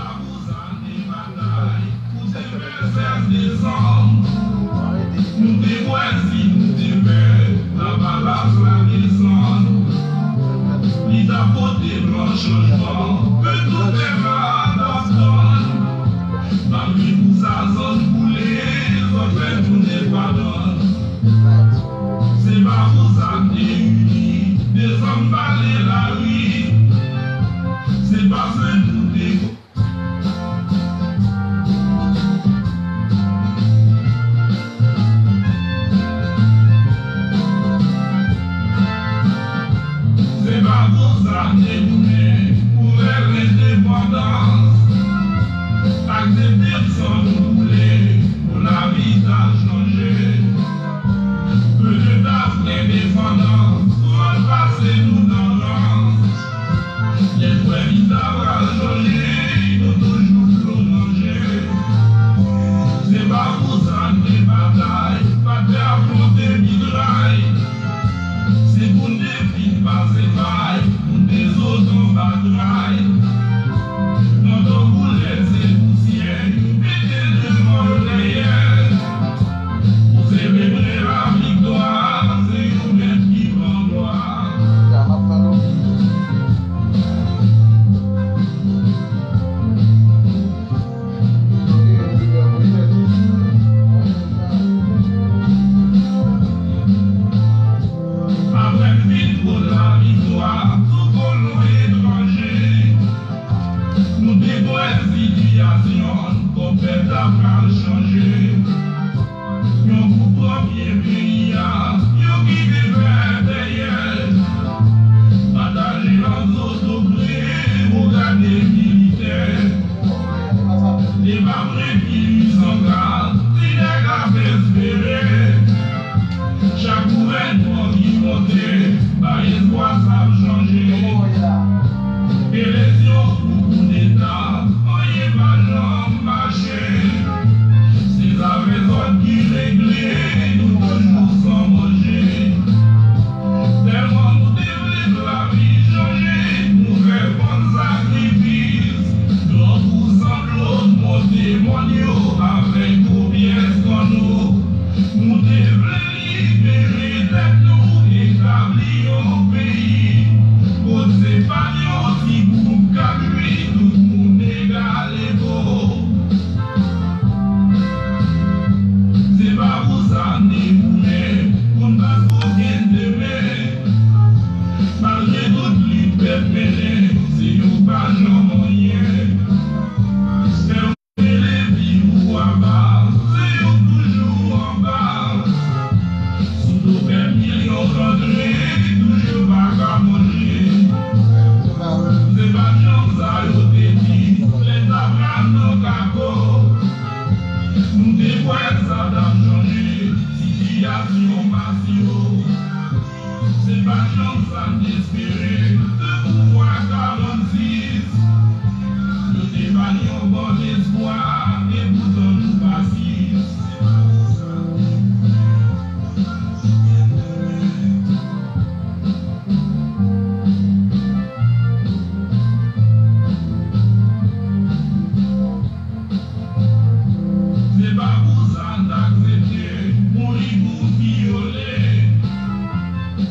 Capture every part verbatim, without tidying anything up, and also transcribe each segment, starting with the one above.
Pou zane batay, pou te fè sèz desanm. Nou te kwè si nou te fè lavalas la desann, li t ap pote blan chanjman ke tout pèp la t ap tann. Malgre pou sa zòn boule, zòt fè nou depandan. Se pa pou sa n te ini, desann bale lari. Se paske nou te Se pa pou sa n te tounen pou fè lendepandans. Aksepte san nou boule pou lavi ta chanje. Petèt apre lendepandans, nou ap pase nou nan rans. Lè kwè li ta pral chanje, nou toujou dlo nan je. Se pa pou sa n te batay, pa t afwonte mitray. Se pou n te fin pase bay, pou n te sot anba tray. Nan tankou lè se pousyè, yo mete devan yo dèyè. Pou selebre laviktwa, se yo menm ki pran glwa. Apre n fin pran laviktwa sou kolon etranje, nou te kwè sitiyasyon n konpèt ap pral chanje. Yon gwoup pran pye peyi a, yo kite fè dèyè. Pataje anzo doble, ou gade militè. Li p ap ret ki luisan ka, ti nèg ap espere. Chak gouvènman ki monte, bay espwa sa ap chanje. Eleksyon pou koudeta, anyen pa janm mache. Se zafè zòt ki regle, nou toujou san manje. Tèlman nou te vle pou lavi chanje, nou fè bann sakrifis. Grankou san dlo, monte mòn yo avèk gwo pyès kanno. Nou te vle libere tèt nou, etabli yon peyi. Kot se pa t yon ti gwoup k ap jwi, tout moun egal ego. Se pa pou sa n te goumen pou n pa t okenn demen. Malgre tout lit pèp mennen, se yo k pa janm anyen. Fè w rele pi ou aba, se yo k toujou anba. Sou do pèp milyon rantre, toujou pa ka manje. Se pa t janm sa yo te di, lè n t ap rale nan kako. Nou te kwè sa t ap chanje, sitiyasyon mas yo. Se pa t janm sa n t espere, de pouvwa karannsis. Yo te ba n yon bòn espwa, e poutan nou pasis. Se pa pou sa n t aksepte mouri pou vyole.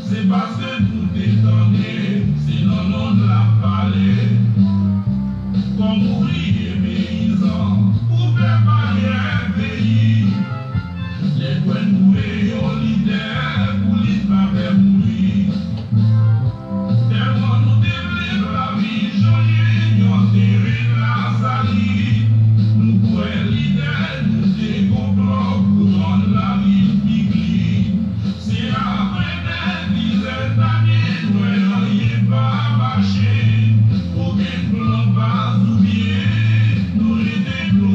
Se paske nou te tande se nan non n l ap pale. Kòm ouvriye peyizan, pou fè baryè peyi. Lè kwè n dwe yon lidè pou li pa pè mouri. Tèlman nou te vle lavi chanje, yon teren lasalit. Nou kwè lidè nou te gon plan pou rann lavi pi klin. Se apre dè dizèn dane, n wè anyen pa mache. Okenn plan pa sou pye, nou rete dlo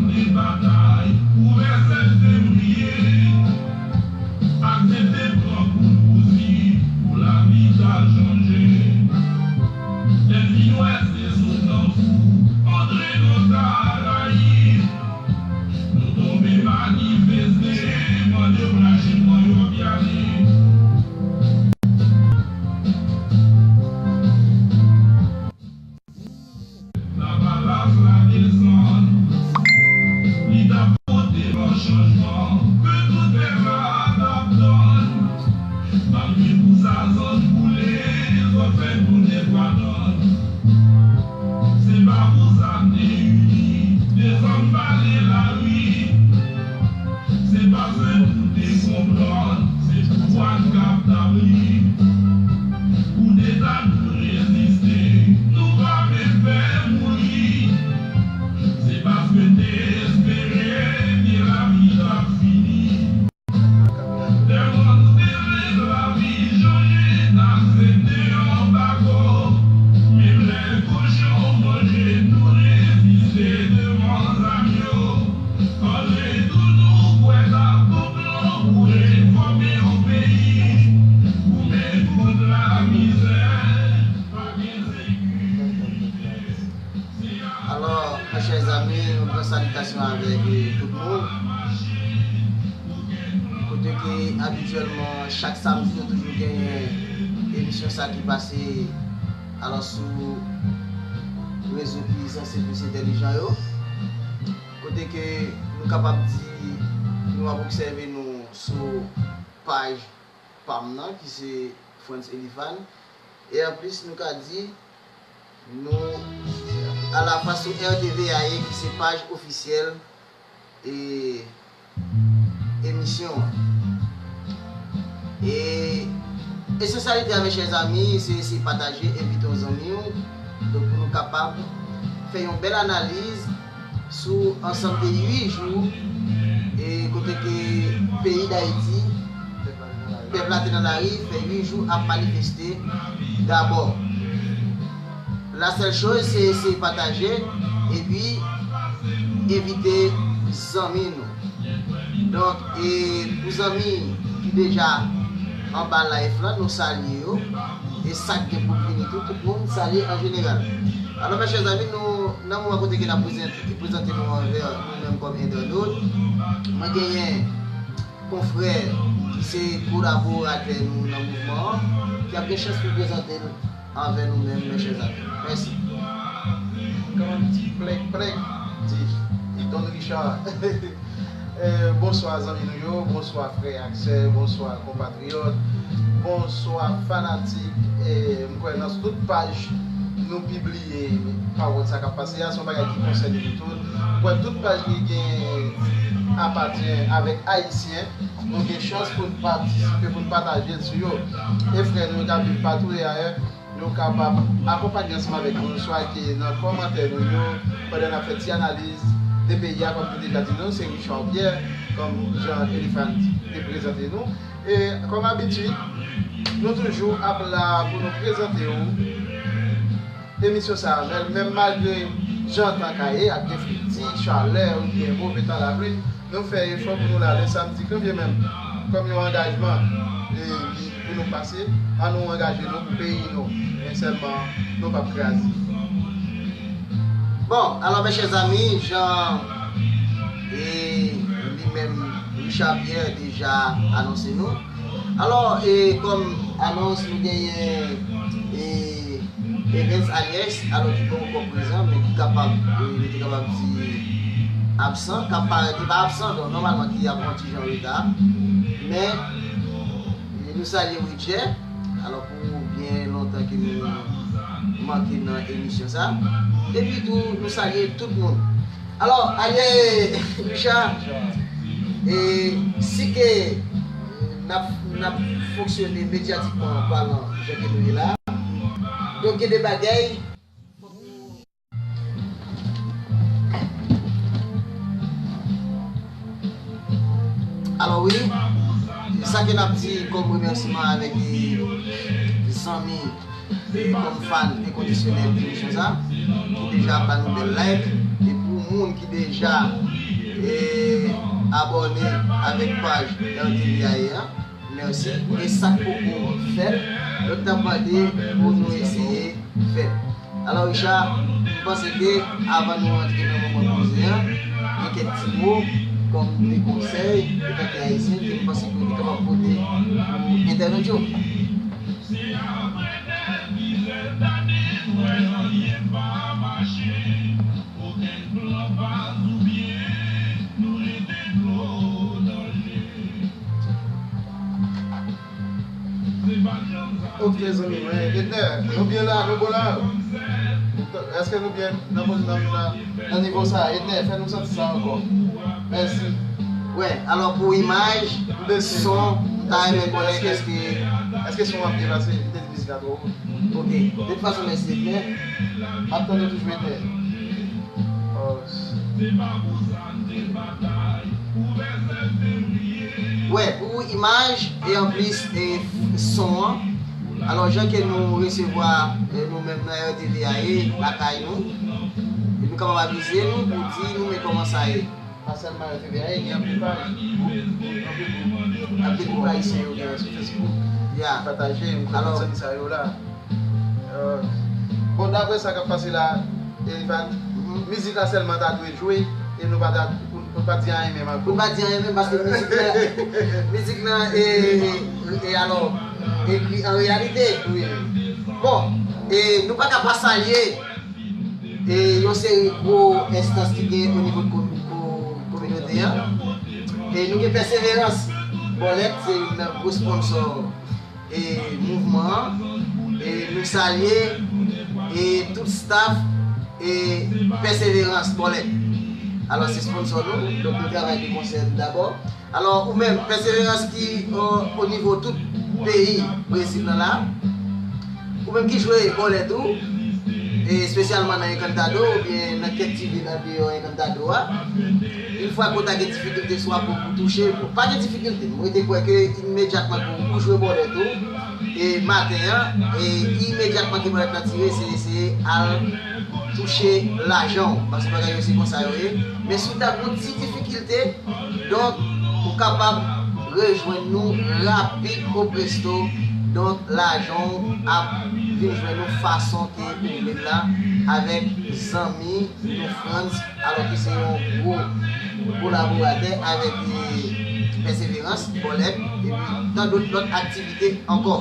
Batay pou vè sèt fevriye, aksepte pran kout bouzi pou lavi ta chanje. Lè n vin wè se sou tan fou antre nan Karayib. Nou tonbe manifeste, mande brache mwen yo pyale. Lavalas la desann, li t ap pote yon chanjman ke tout pèp la t ap tann. Malgre pou sa zòn boule, zòt fè nou depatann. Se pa pou sa n te ini, desann bale lari. Se paske nou te konprann, se pouvwa n k ap tabli. Koudeta nou reziste, nou pa vle fè mouri. Se paske n te espere ke lavi t ap fini. Tèlman nou te vle lavi chanje, n aksepte anbago. Menm lè kochon manje, nou reziste devan zam yo. Antre tou nou kwè n ap konprann pou refòme yon peyi. Goumen kont lamizè, pa gen sekirite. Alò, mè chè zanmi, nou pran salitasyon avèk, eh, tout moun. Kote ke abityèlman, chak samdi, nou toujou genyen emisyon sa ki pase, alò, sou rezo ki sanse plis entèlijan yo. Kote ke nou kapab di, nou ap obsève nou sou paj pa m nan, ki se Frantz Elifan. E anplis, nou ka di, nou alafwa sou R T V A ye, ki se paj ofisyèl, e, emisyon an. E esansyalite a, mè chè zanmi, se eseye pataje, envite yon zanmi w, donk, pou nou kapab fè yon bèl analiz sou ansanm de uit jou, e kote ke peyi Dayiti, pèp la te nan lari, fè uit jou ap manifeste. Dabò, la sèl choz, se eseye pataje, epi envite zanmi nou. Donk, e pou zanmi ki deja anba live la, nou salye yo. E sa k gen pou vini tou, tout moun salye an jeneral. Alò, mè chè zanmi, nou, nan moman kote ke n ap prezante, prezante nou anvè nou menm kòm entènot, mwen genyen konfrè ki se kolaboratè nou nan mouvman an, ki ap gen chans pou prezante l anvè nou menm, mè chè zanmi. Mèsi. Kòman di plèk plèk, di, di Don Richard. Eh, bonswa zanmi nou yo, bonswa frè ak sè, bonswa konpatriyòt, bonswa fanatik. Eh, m kwè nan tout paj nou pibliye pawòl sa k ap pase a, se yon bagay ki konsène nou tout. M kwè tout paj ki gen apatyen avèk Ayisyen, nou gen chans pou n patisipe, pou n pataje l sou yo. E frè nou yo k ap viv patou e ayè, yo kapab akonpanye ansanm avèk nou, swa ke nan kòmantè nou yo, pandan n ap fè ti analiz de peyi a, kòm nou deja di nou, se Richard Pierre, kòm jan Elifan te prezante nou. E kòm abitid, nou toujou ap la pou nou prezante w emisyon sa a. Men, menm malgre jan tan ka ye, ak gen fripti, chalè, oubyen move tan lapli, nou fè efò pou nou la lè samdi, kanmenm, kòm yon angajman, e, pou nou pase, ann nou angaje nou pou peyi nou, men sèlman nou p ap kraze. Bon, alò, mè chè zanmi, jan, e, li menm, Richard Pierre deja anonse nou. Alò, e, kòm anons, nou genyen, e, Evens Agnes, alò ki poko prezan, men ki kapab, e, nou te kapab di absan, k ap parèt, li pa absan, donk nòmalman ki ap yon ti jan reta. Men, e, nou salye Widjè, alò pou byen lontan ke nou manke nan emisyon sa. Epi tou, nou salye tout moun. Alò, alye, Richard, e, si ke n ap, n ap fonksyone medyatikman palan, jan ke nou ye la, donk gen de bagay. Alò wi, sa ke n ap di kòm remèsiman avèk, e, zanmi, e, kòm fan enkondisyonèl emisyon sa, ki deja ba nou bèl like, e pou moun ki deja e abòne avèk paj R T V I A a. Mèsi. E sa k poko fèt, nou t ap mande pou nou eseye fèt. Alò, Richard, m panse ke avan nou antre nan moman koze a, gen kèk ti mo kòm de konsèy, etanke Ayisyen, ke m panse ke w te kapab pote pou entènot yo. Ok, zanmi mwen. Etnè, nou byen la, nou bon la? Èske nou byen nan, nan, nan, nan nivo sa? Etnè, fè nou santi sa ankò. Mèsi. Wè, alò, pou imaj, son, m ta renmen konnen èske... Èske son ap byen pase? M te di mizik la twò wo. Ok. De tout fason, mèsi, Etnè. M ap tann nou toujou, Etnè. Oh. Wè, pou imaj e anplis e son an. Alò, jan ke nou resevwa, e, nou menm nan R T V I A lakay nou, e nou kapab avize nou pou di nou men kòman sa ye. Pa sèlman R T V I A, gen anpil paj, gwoup, anpil gwoup, anpil gwoup ayisyen yo gen sou Facebook. Ya. Pataje, m konn zanmi sa yo la. Euh, bon, daprè sa k ap pase la, Elivan, mizik la sèlman ta dwe jwe e nou pa ta, pou, pou n pa di anyen menm ankò. Pou n pa di anyen menm, paske mizik la, mizik la, e, e, e alò, ekri an reyalite. Wi. Bon, e nou pa ka pa salye, e, yon seri gwo enstans ki gen o nivo de komi-, ko-, kominote an. E nou gen Pèseverans Bòlèt, se youn nan gwo sponsò e mouvman an, e nou salye e tout staff e Pèseverans Bòlèt. Alò, se sponsò nou, donk nou travay de konsè dabò. Alò, ou menm, Pèseverans ki o, o nivo tout peyi Brezil nan la, ou menm ki jwe bòlèt ou, e espesyalman nan Encantado oubyen nan kèk ti vil andeyò Encantado a, yon fwa ke w ta gen difikilte swa pou, pou touche, bon, pa gen difikilte, m rete kwè ke imedyatman ke w jwe bòlèt ou, e maten an, e imedyatman ke bòlèt la tire, se, se al touche lajan w, paske bagay yo se konsa yo ye. Men si w ta gen yon ti difikilte, donk, ou kapab rejwenn nou rapid o presto. Donk, lajan w ap vin jwenn nou fason ke ou vle l la, avèk zanmi nou Frantz, alò ki se yon gwo kolaboratè avèk, e, Pèseverans Bòlèt, epi tan dòt lòt aktivite ankò.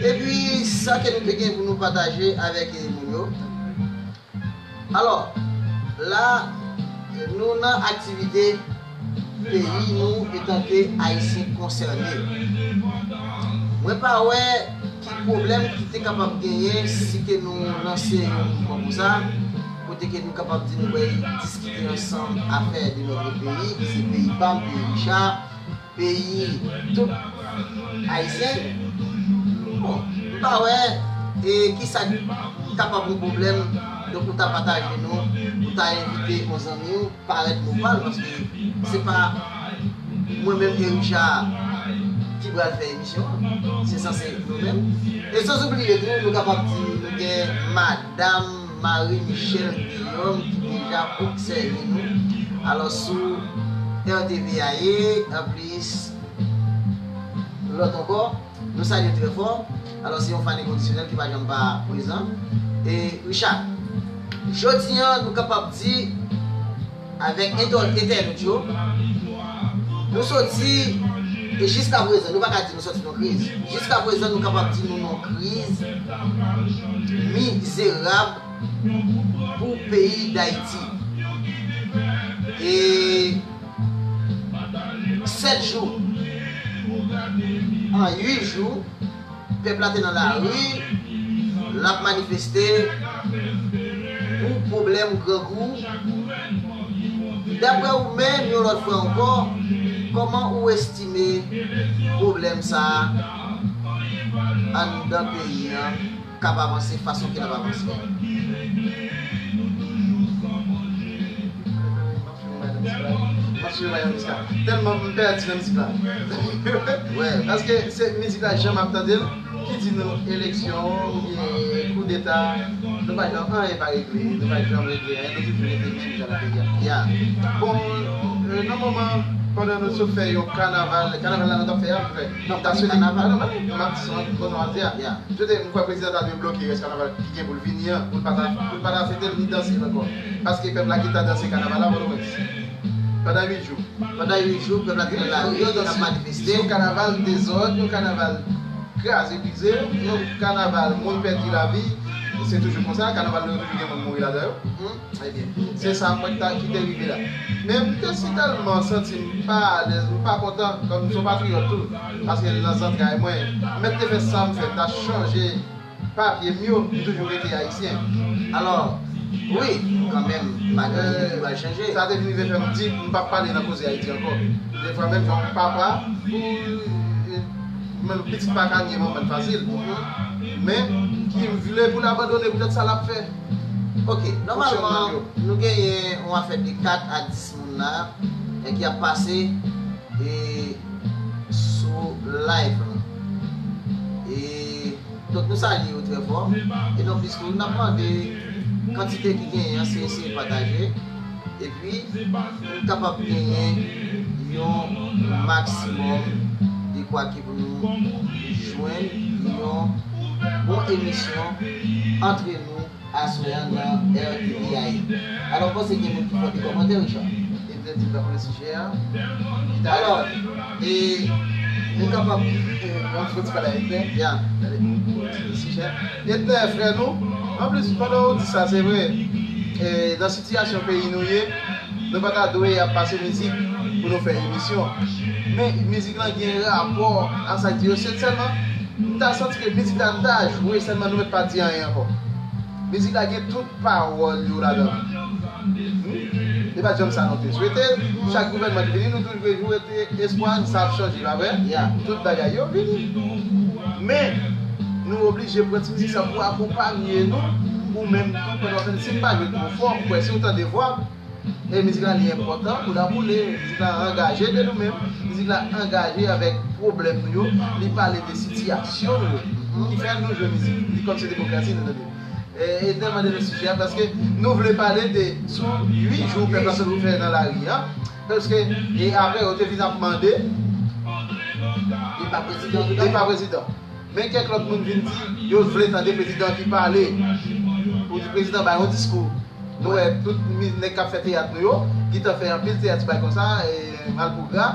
Epi, sa ke nou te gen pou nou pataje avèk, e, moun yo. Alò, la, nou nan aktivite peyi nou etanke Ayisyen konsène. Mwen pa wè ki pwoblèm ki te kapab genyen si ke nou lanse yon mouvman konsa, kote ke nou kapab di nou bay diskite ansanm afè de notre pays, ki se peyi pa m, peyi Richard, peyi tout Ayisyen. Bon, m pa wè, e, kisa k kapab yon pwoblèm, donk ou ta pataje nou, ou ta envite yon zanmi w, parèt nou pral, paske se pa mwen menm e Richard ki pral fè emisyon an. Se sanse nou menm. E san oubliye tou, nou kapab di nou gen Madanm Marie Michelle Guillaume ki deja obsève nou. Alò, sou R T V I A, anplis, lòt ankò, nou salye trè fò. Alò, se yon fan enkondisyonèl ki pa janm pa prezan. E Richard, jodi an, nou kapab di, avèk entò-, entènot yo, nou soti, e jiska prezan, nou pa ka di nou soti nan kriz. Jiska prezan, nou kapab di nou nan kriz mizerab pou peyi Dayiti. E sèt jou, an uit jou, pèp la te nan lari, l ap manifeste pou pwoblèm grangou. Daprè ou menm, yon lòt fwa ankò, kòman ou estime pwoblèm sa a anndan peyi an k ap avanse fason ke l ap avanse? M ap swiv Madan Miska. Tèlman m pèdi nan mizik la. Wè. Paske se mizik la, jan m ap tande l, ki di nou eleksyon, e koudeta, nou pa janm, anyen pa regle, nou pa janm regle anyen, nou toujou rete menm jan nan peyi a. Ya. Bon, Nan moman, pandan nou sot fè yon kanaval, kanaval la nou t ap fè a, nou fè. Non, pa kanaval. Non, non, non, m ap di sa, m ap di a. M swete, m kwè prezidan ta dwe bloke rès kanaval ki gen pou l vini an, pou l pa ta, pou l pa ta fete l ni danse l ankò. Paske pèp la gentan danse kanaval la Pòtoprens. Pandan uit jou. Pandan uit jou, pèp la te nan lari, y ap manifeste. Se yon kanaval dezòd, yon kanaval kraze brize, yon kanaval moun pèdi lavi. Se toujou konsa, kanaval nou yo toujou gen moun mouri ladan yo. Ebyen, se sa mwen ta ki te rive la. Men m te sitèlman santi m pa alèz, m pa kontan, kòm m se yon patriyòt tou, paske nan zantray mwen, m mèt te fè sa m fè, m ta chanje papye m yo, m toujou rete ayisyen. Alò, wi, kanmenm, pa gen anyen ki pral chanje. Sa te vin rive fè m di m p ap pale nan koze Ayiti ankò. Defwa menm jan yon papa, pou, menm pitit pa ka nye manman l fasil. Men, ki vle pou l abandone poutèt sa l ap fè. Ok, nòmalman, nou genyen yon afè de kat a dis moun la, e ki ap pase, e, sou live la. E, donk, nou salye yo trè fò. E non plis ke nou, n ap mande kantite ki genyen an, se eseye pataje. Epi, pou n kapab genyen yon maksimòm de kwa ke pou nou jwenn yon bon emisyon antre nou aswè a nan R T V I. Alò, m panse gen moun ki fè de kòmantè, Richard. Edner di l pa konnen sijè a. Alò, e, nou kapab, e, an fòti pale a Edner. Ya. Sijè. Edner, frè nou. Anplis, pandan ou di sa, se vre. E, nan sitiyasyon peyi nou ye, nou pa ta dwe ap pase mizik pou nou fè emisyon. Men, mizik lan gen rapò a sa k di yo. Se sèlman, m ta santi ke mizik la, m ta jwe, sèlman nou mèt pa di anyen ankò. Mizik la gen tout pawòl yo ladan. Hmm? E pa janm sa nou te swete. Chak gouvènman ki vini, nou toujou espwa sa ap chanje, pa vre? Ya. Tout bagay yo vini. Men, nou oblije pran ti mizik sa pou akonpanye nou, pou menm tou, pandan w fè l, si m pa jwe twò fò, ou kwè si w tande vwa m, e mizik la li enpòtan, kou la boule, mizik la angaje de nou menm, mizik la angaje avèk pwoblèm nou yo, li pale de sitiyasyon nou yo, ki fè nou jwe mizik, li kòm se demokrasi nou tande. E, e te mande nou sijè a, paske nou vle pale de sou uit jou pèp la sot fè nan lari an, paske, e apre yo te vin ap mande, li pa prezidan, li pa prezidan. Men kèk lòt moun vin di, yo vle tande prezidan ki pale. Pou di prezidan bay yon diskou. Nou wè tout mi-, nèg k ap fè teyat nou yo, gentan fè anpil teyat sou bagay konsa, e, Malpougra,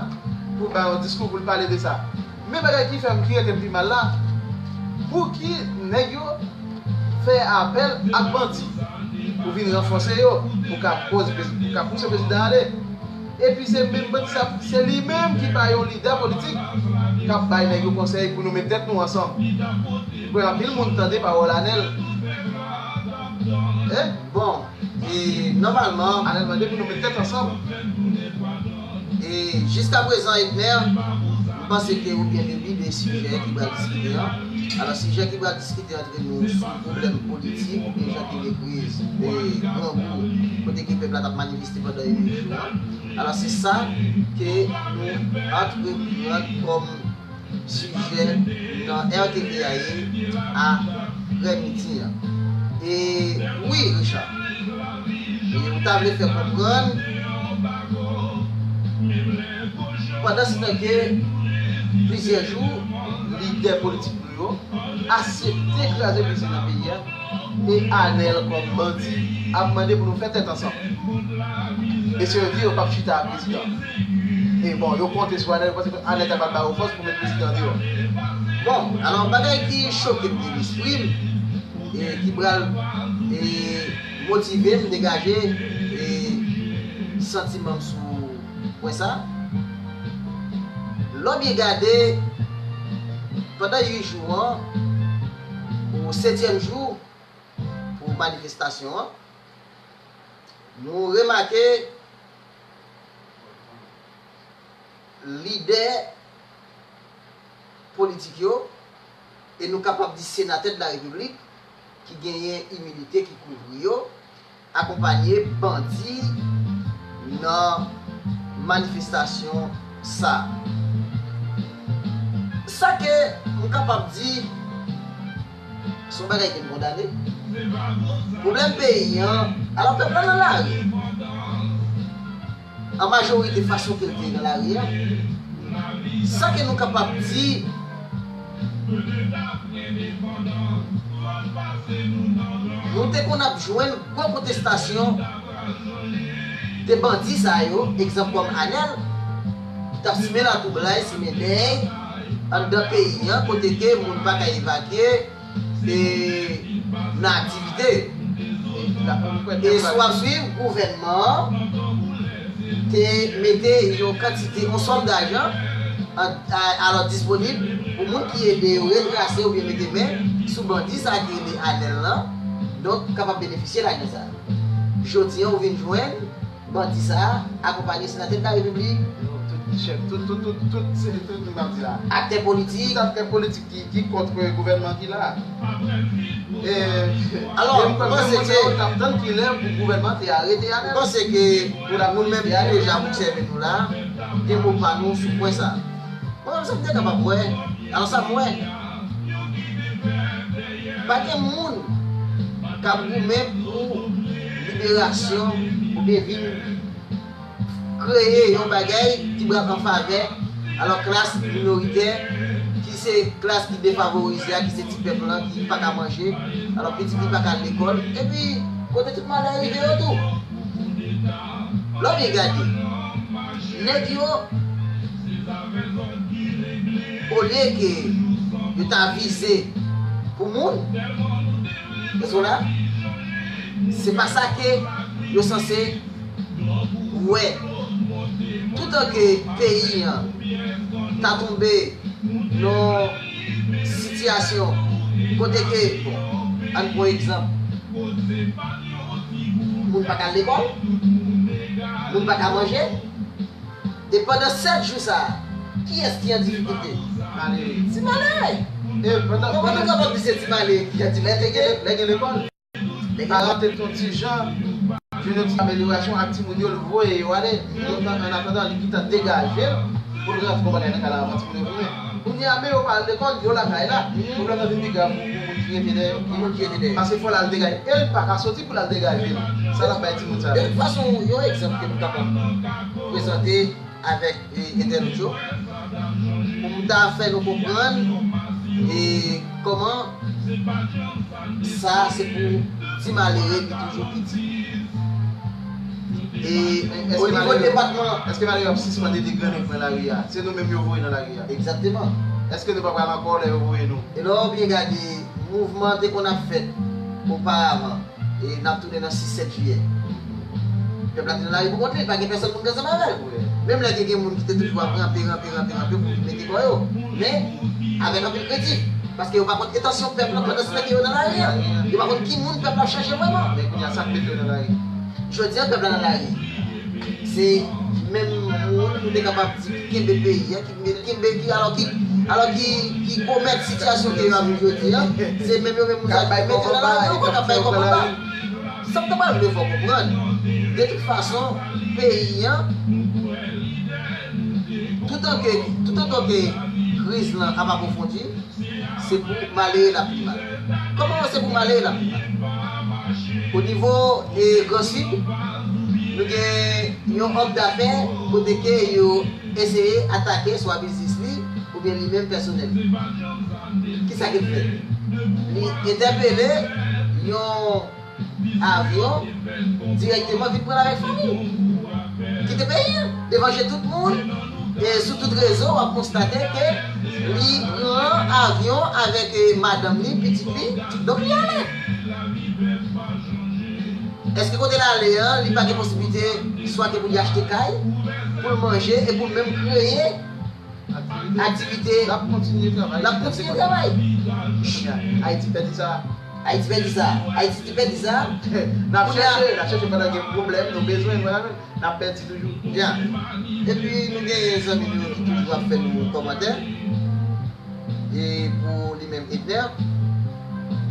pou bay yon diskou pou l pale de sa. Men bagay ki fè m, ki rete m pi mal la, pouki nèg yo fè apèl ak bandi pou vin ranfòse yo, pou ka poz, pou ka pouse prezidan ale? Epi se menm bandi sa, se li menm ki pa yon lidè politik k ap bay nèg yo konsèy pou nou met tèt nou ansanm. Ou wè anpil moun tande pawòl Anèl. Eh? Bon, e nòmalman, Anèl mande pou nou met tèt ansanm. E jiskaprezan, Edner, m panse ke ou byen leve de sijè ki pral diskite an. Alò, sijè ki pral diskite antre nou sou pwoblèm politik oubyen jan ke lepriz, e, grangou, kote ke pèp la t ap manifeste pandan uit jou an. Alò, se sa ke nou antreprann kòm sijè nan R T V I aprèmidi an. E wi, Richard, e ou ta vle fè konprann, pandansetan ke plizyè jou, lidè politik nou yo aksepte kraze brize nan peyi a, e Anèl kòm bandi ap mande pou nou fè tèt ansanm. Mesye yo di yo p ap chita ak prezidan. E bon, yo konte sou Anèl, yo panse ke Anèl ta pral ba yo fòs pou met prezidan deyò. Bon, alò, bagay ki choke m de lespri m, e ki pral, e, motive m degaje, e, santiman m sou pwen sa. Lè w byen gade, pandan uit jou an, pou setyèm jou, pou manifestasyon an, nou remake lidè politik yo, e nou kapab di senatè de la repiblik, ki genyen imilite ki kouvri yo, akonpanye bandi nan manifestasyon sa. Sa ke m kapab di, se yon bagay ke m kondane. Pwoblèm peyi an, alò pèp la nan lari. an majorite fason ke l te nan lari a, sa ke nou kapab di, nou te konn ap jwenn gwo kontestasyon de bandi sa yo, egzanp kòm Anèl, t ap simen latwoublay, simen dèy anndan peyi an, kote ke moun pa ka evakye, e, nan aktivite. E si w ap swiv, gouvènman an te mete yon kantite, yon sòm dajan an, a, alò disponib pou moun ki ede yo retrase oubyen mete men sou bandi sa ki rele Anèl lan. Donk, kapab benefisye lajan sa. Jodi an, ou vin jwenn bandi sa a akonpanye senatè de la repiblik, Tout chèf, tout, tout, tout, tout, se tout moun ap di la. Aktè politik. Tout aktè politik ki, ki kont gouvènman ki la. E, Alò, menm mwen panse mwen ke t ap tann kilè pou gouvènman te arete Anèl. Mwen panse ke pou la moun menm ki deja obsève nou la, gen mo pa nou sou pwen sa. Mwen menm sa m te kapab wè, alò sa m wè, pa gen moun k ap goumen pou liberasyon oubyen vin kreye yon bagay ki pral an favè alò klas minoritè ki se klas ki defavorize a, ki se ti pèp lan ki pa ka manje, alò pitit li pa ka al lekòl, epi kote tout malè rive yo tou. Lè w byen gade, nèg yo, olye ke yo ta vize pou moun, se pa sa ke yo sanse wè. Toutan ke peyi an ta tonbe nan sitiyasyon kote ke, bon, ann pran egzanp, moun pa ka al lekòl, moun pa ka manje, e pandan sèt jou sa a, kiyès ki an difikilte? Malere. Ti malere. E pandan, Kòman nou kapab di se ti malere ki an difikilte? Lè gen lekòl. Paran te fè yon ti jan, jwenn yon ti amelyorasyon ak timoun yo, l voye yo ale. Donk, an, an atandan, li gentan degaje l pou l rantre yon bagay nan kay la avan timoun yo vini. Kounye a, men yo pa al lekòl, yo lakay la. Pwoblèm nan vin pi grav pou, pou moun ki rete dèyè yo. Pou moun ki rete dèyè. Paske fò l al degaje. E l pa ka soti pou l al degaje l. Sa l ap bay timoun sa. De tout fason, yon egzanp ke m kapab prezante avèk, e, entènot yo, pou m ta fè nou konprann, e, kòman sa se pou ti malere ki toujou piti. E o nivo depatman. Èske malere ap sispann ede grannen pran lari a? Se nou menm yo voye nan lari a. Egzakteman. Èske nou pa pral ankò lè yo voye nou? E lè w byen gade, mouvman te konn ap fèt oparavan, e n ap tounen nan sis sèt jiyè. Pèp la te nan lari pou kont li, pa gen pèsonn pou t ansanm avè l. Menm lè ke gen moun ki te toujou ap ranpe, ranpe, ranpe, ranpe pou mete kò yo. Men, avèk anpil kredi. Paske yo pa konn entansyon pèp la pandan se tan ke yo nan lari a. Yo pa konn ki moun pèp la ap chèche vrèman. Men kounye a, sa k mete yo nan lari? Jodi a, pèp la nan lari. Se menm moun nou te kapab di ki kenbe peyi a, ki kenbe, ki, alò ki, alò ki, ki komèt sitiyasyon ke yo ap viv jodi a. Se menm yo menm moun sa ki mete yo nan lari ankò, k ap bay kòb anba. Sa m ta pral vle fè w konprann, de tout fason, peyi an, toutan ke, toutotan ke kriz lan ap apwofondi, se pou malere l ap pi mal. Kòman se pou malere l ap pi mal? O nivo, e, Gran Sid, nou gen yon òm dafè kote ke yo eseye atake swa biznis li oubyen li menm pèsonèl. Kisa ke l fè? Li entèpele yon avyon dirèkteman vin pran l avèk fanmi l. Kite peyi an. Devan je tout moun, e sou tout rezo, w ap konstate ke li pran avyon avèk, e, madanm li, pitit li, donk li ale. Èske kote l ale an, li pa gen posiblite swa ke pou li achte kay, pou l manje e pou l menm kreye aktivite? L ap kontinye travay. L ap kontinye travay. Ayiti pèdi sa. Ayiti pèdi sa. Ayiti te pèdi sa. N ap chèche, n ap chèche pandan gen pwoblèm, nou bezwen, vwala, n ap pèdi toujou. Byen. Epi nou genyen zanmi nou yo ki toujou ap fè nou kòmantè. E pou li menm Edner.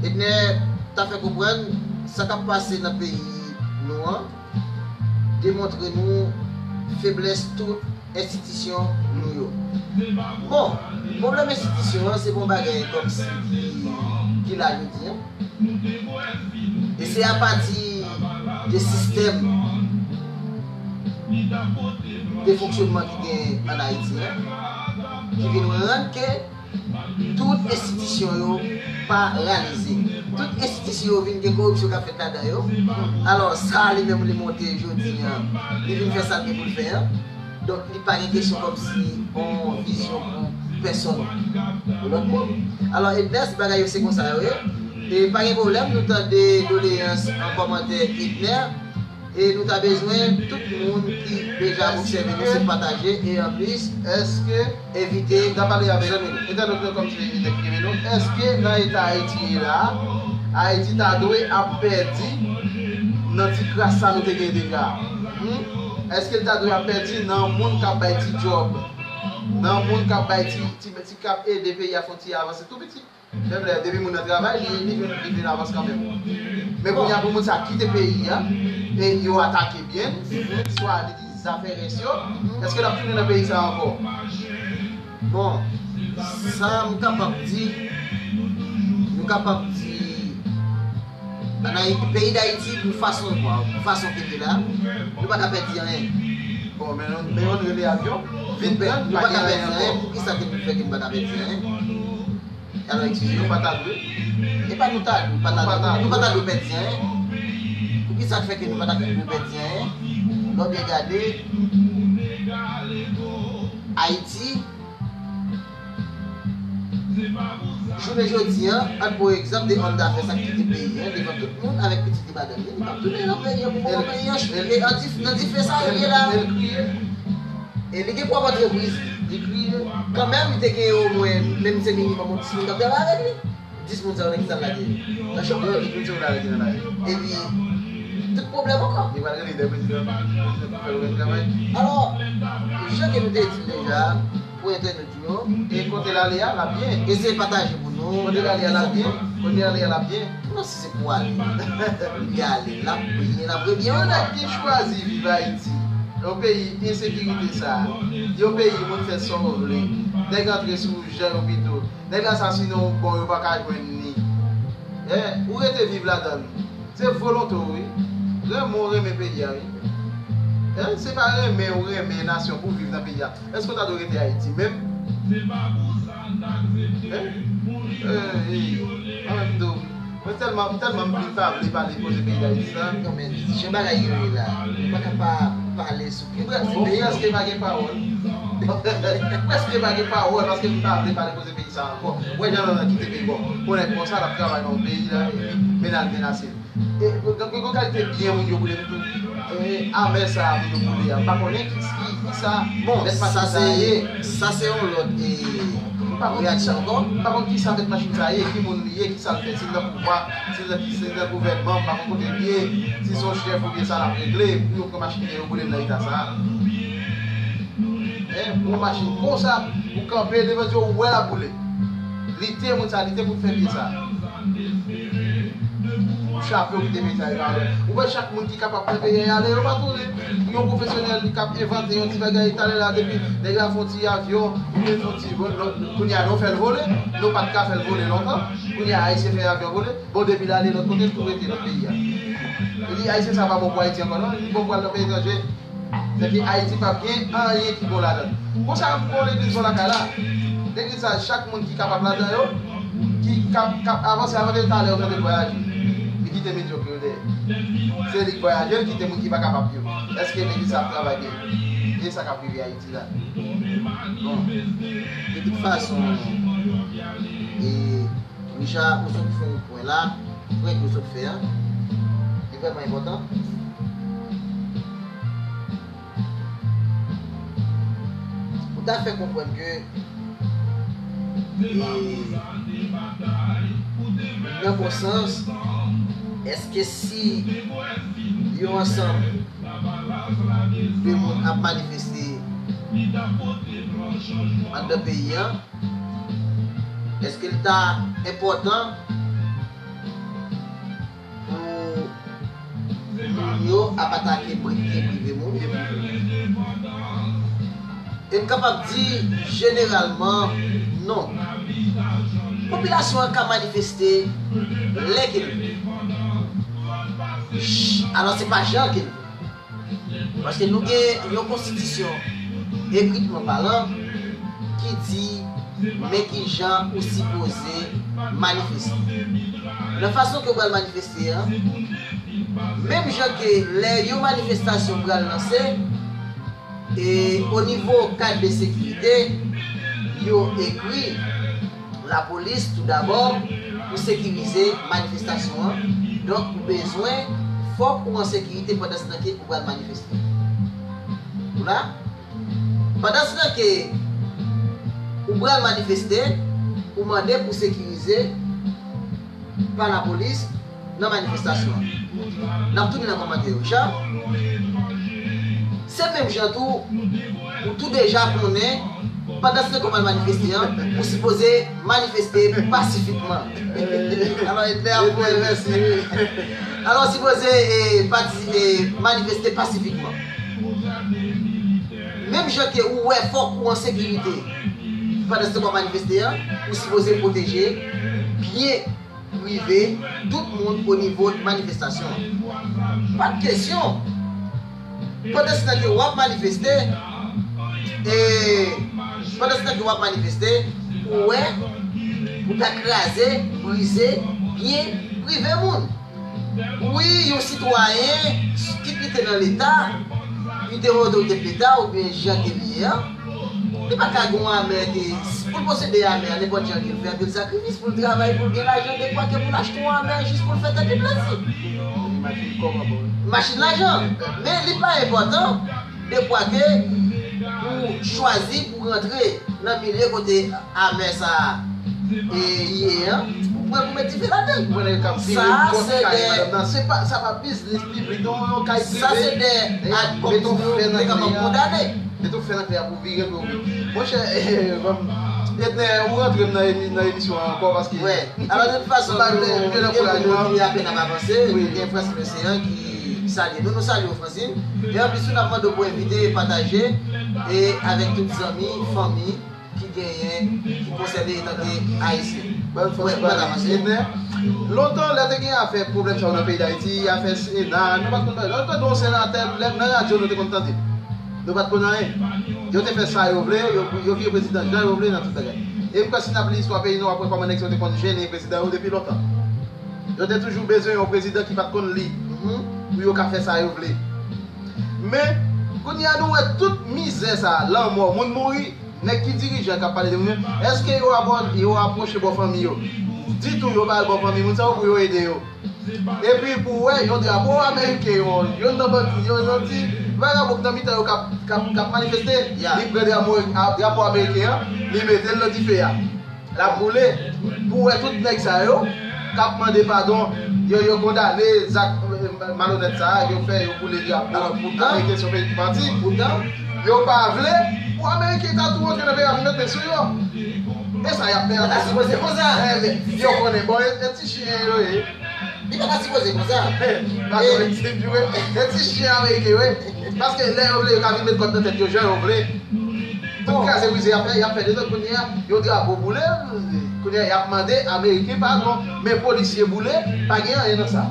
Edner ta fè konprann sa k ap pase nan peyi nou an demontre nou feblès tout enstitisyon nou yo. Bon, pwoblèm enstitisyon an se pa yon bagay kòmsi ki, ki la jodi an. E se apati de sistèm de fonksyonman ki gen ann Ayiti an, ki vin rann ke tout enstitisyon yo paralize. Tout enstitisyon yo vin gen koripsyon k ap fèt ladan yo. Alò, sa a li menm li monte jodi an, li vin fè sa l gen pou l fè an. Donk, li pa gen kesyon kòmsi yon vizyon pou pèsòn, pou lòt moun. Alò, Edner, si bagay yo se konsa yo ye, e pa gen pwoblèm, nou tande doleyans an kòmantè Edner. E nou ta bezwen tout moun ki deja obsève nou se pataje e anplis, èske evite, m ta pale avèk zanmi nou, entènot nou kòm se Edner ki kenbe nou, èske nan eta Ayiti ye la a, Ayiti ta dwe ap pèdi nan ti kras sa nou te gen deja? Hmm? Èske l ta dwe ap pèdi nan moun k ap bay ti djòb, nan moun k ap bay ti, ti, ti k ap ede peyi a fè yon ti avanse tou piti? Menm lè, depi moun nan travay, li, li vin, li vin avans kanmenm. Men kounye a pou moun sa kite peyi a, e yo atake byen, swa li di zafè rès yo, èske l ap tounen nan peyi sa ankò? Bon, sa m kapab di, nou kapab di, ann Ayiti, peyi Dayiti, pou fason, pou fason ke l ye la, nou pa ka pèdi anyen. Bon, men nou, men nou rele avyon, vin pèdi, nou pa ka pèdi anyen. Poukisa ke nou fè ke nou pa ka pèdi anyen? Alò, eskize, nou pa ta dwe. E pa nou ta, nou pa ta, nou pa ta dwe pèdi anyen. Poukisa k fè ke nou pa ta dwe pèdi anyen? Lè w byen gade, Ayiti, jounen jodi an, ann pran egzanp de òm dafè sa k kite peyi an devan tout moun avèk pitit li, madanm li, li p ap tounen nan peyi an pou mete peyi an nan dife sa yo ye la. E li gen pwòp antrepriz li. Kanmenm, li te gen omwen, menm se minimòm yon dis moun k ap travay avèk li. Dis moun sa yo nan ki sa l lage yo? Nan chòmaj. Dis moun sa yo lage nan lari. Epi, tout pwoblèm ankò. Li pral rele de prezidan, prezidan pou fè l travay. Alò, jan ke nou te di l deja, pou entènot yo. E kote l ale a, l ap byen. Eseye pataje pou nou. Kote l ale a, l ap byen. Kote l ale a, l ap byen. Non, si se pou ale, li ale, l ap byen, l ap rebyen. Yon nèg ki chwazi viv Ayiti, yon peyi ensekirite sa, yon peyi moun fè sa w vle, nèg antre sou jan yo pito, nèg asasinen w, bon, yo pa ka jwenn li. Ou rete viv ladan l. Se volonte w, wi. Renmen w renmen peyi a, wi. Se pa renmen w renmen nasyon pou w viv nan peyi a. Èske w ta dwe rete Ayiti menm? An menm tan, mwen tèlman, m tèlman m vle pa vle pale koze peyi Dayiti sa. Non, men jan bagay yo ye la, nou pa ka pa pale sou kilti peyi. Ou prèske pa gen pawòl. Ou prèske pa gen pawòl paske m pa vle pale koze peyi sa ankò. Ou wè jan l kite peyi, bon, pou nèg konsa l ap travay nan yon peyi la, epi men l al menase l. E, gen, gen, gen kalite byen moun yo boule m tou. E, avè sa a moun yo boule a. M pa konnen ki, ki, ki sa, bon, mèt machin sa a ye. Sa se yon lòt, e, reyaksyon ankò. M pa konn ki sa mèt machin sa a ye, ki moun li ye, ki sa l fè, si l nan pouvwa, si l nan, si l nan gouvènman, m pa konn kote l ye, si se yon chèf oubyen sa l ap regle, pou yo pran machin li yo boule l nan eta sa a. E, pou yon machin konsa, ou kanpe devan zye w, ou wè l ap boule. Lite moun sa, lite pou fè byen sa. Ou chape, ou kite peyi sa yo ale. Ou wè chak moun ki kapab pran peyi a ale, yo pa tounen. Yon pwofesyonèl, li k ap envante yon ti bagay, talè la, depi nèg la fè yon ti avyon, oubyen fè yon ti, bon, kounye a, nou fè l vole, nou pa t ka fè l vole lontan. Kounye a, Ayisyen fè avyon vole. Bon, depi l ale lòt kote, l tou rete lòt peyi a. Li di, Ayisyen sa pa bon pou Ayiti ankò, non? Li bon pou al nan peyi etranje. Sèke Ayiti p ap gen anyen ki bon ladan l. Konsa, m gon legliz bò lakay la. Legliz sa, chak moun ki kapab ladan yo, ki k ap, k ap avanse avan ke talè yo tande l vwayaje. Li kite medyòk yo dèyè. Se li k vwayaje, li kite moun ki pa kapab yo. Èske legliz sa ap travay byen? E sa k ap rive Ayiti la. Bon, de tout fason, e, Richard, ou sot fè yon pwen la, pwen ke w sot fè a, li vrèman enpòtan. Ou ta fè konprann ke, e, nan bon sans, èske si yon ansanm de moun ap manifeste anndan peyi a, èske l ta enpòtan pou moun yo ap atake pri-, byen prive moun? E m kapab di, jeneralman, non. Popilasyon an ka manifeste lè ke l vle. Ch-, alò, se pa jan ke l vle. Paske nou gen yon konstitisyon, ekritman palan, ki di men kijan ou sipoze manifeste. Nan fason ke w pral manifeste an, menm jan ke lè yon manifestasyon pral lanse, e o nivo kad de sekirite, yo ekri lapolis toudabò pou sekirize manifestasyon an. Donk, ou bezwen, fòk ou an sekirite pandan se tan ke ou pral manifeste. Ou la? Pandan se tan ke ou pral manifeste, ou mande pou sekirize pa lapolis nan manifestasyon an. N ap tounen nan kòmantè yo. Jan, se menm jan tou, ou tou deja konnen, pandan se tan ke w pral manifeste an, ou sipoze manifeste pasifikman. Alò, Edner ap Edner, mèsi, wi. Alò, ou sipoze, e, pati-, e, manifeste pasifikman. Menm jan ke ou wè fòk ou an sekirite pandan se tan w ap manifeste an, ou sipoze pwoteje byen prive tout moun o nivo manifestasyon an. Pa de kesyon. Pandan se tan ke w ap manifeste, e pandan se tan ke w ap manifeste, ou wè, ou ta kraze, brize byen prive moun. Wi, yon sitwayen, kit li te nan Leta, li te yon otorite Leta, oubyen jan ke li ye an, li pa ka gen yon amè ke, pou l posede amè a, nenpòt jan ke l fè anpil sakrifis pou l travay, pou l gen lajan, dekwa ke pou l achte yon amè jis pou l fè tèt li plezi. Machin kòb an bon. Machin lajan. Men li pa enpòtan dekwa ke ou chwazi pou rantre nan milye kote amè sa a, e, ye an, ou pran pou met dife ladan l. Ou konnen k ap vire Sa, kont se kay de madanm nan. Se pa, sa pa biznis piblik, non, yon kay prive. Sa se de Eh, ak kòm met yon ti nou fè nan te kapab kay a. Kondane. Met yon fè nan kay a pou vire do wi. Monchè, eh, bon, Edner, ou rantre m nan emi-, nan emisyon an ankò paske Wè. Alò, de tout fason, m pa vle, nou, m vle e pou nou, nou, nou, nou apèn ap avanse, Wi. Nou gen Francine Océan ki salye nou. Nou salye w, Francine. E anplis, nou ap mande w pou envite, pataje, e avèk tout zanmi, fanmi ki genyen, ki konsène etanke Ayisyen. Bon, Wè, Francine, nou pa ta pale. Avanse. Edner, lontan, lè te gen afè pwoblèm sa yo nan peyi Dayiti, afè Sena, nou pa t konn pale. Lè w tande yon senatè, lè nan radyo, nou te konn tande. Nou pa t konn anyen. Yo te fè sa yo vle, yo, yo vire prezidan jan yo vle nan tout bagay. E m kwè si n ap li istwa peyi nou, w ap wè kòman nèg sa yo te konn jennen prezidan yo depi lontan. Yo te toujou bezwen yon prezidan ki pa t konn li, Mhm. pou yo ka fè sa yo vle. Men, kounye a nou wè tout mizè sa, lanmò, moun mouri, nèg ki dirijan k ap pale de moun yo, èske yo abò-, yo apwoche bò fanmi yo? Ditou yo pa al bò fanmi moun sa yo pou yo ede yo. Epi pou wè yon drapo ameriken, yon, yon nan bandi, yon, yon ti vagabon k nan mitan yo k ap, k ap, k ap manifeste, Ya. li pran drapo, a, drapo ameriken an, li mete l nan dife a. L ap boule. Pou wè tout nèg sa yo k ap mande padon, yo, yo kondane zak, eh, malonèt sa a, yo fè, yo boule drapo Alò, poutan, ameriken sou peyi ki pati. Poutan, yo pa vle pou ameriken ta tou rantre nan peyi a vin met men sou yo. E sa y ap fè Sa ta sipoze konsa. Eh, men, yo konnen, bon, e, e ti chen yo ye. Li pa ta sipoze konsa. Pardon, E ekskim, wi. E ti chen ameriken, wi. Paske lè yo vle, yo ka vin met kòd nan tèt yo jan yo vle. Tout Bon. kraze brize y ap fè, y ap fè de lòt kounye a, yon drapo boule, kounye a y ap mande ameriken padon. Men polisye boule, pa gen anyen nan sa.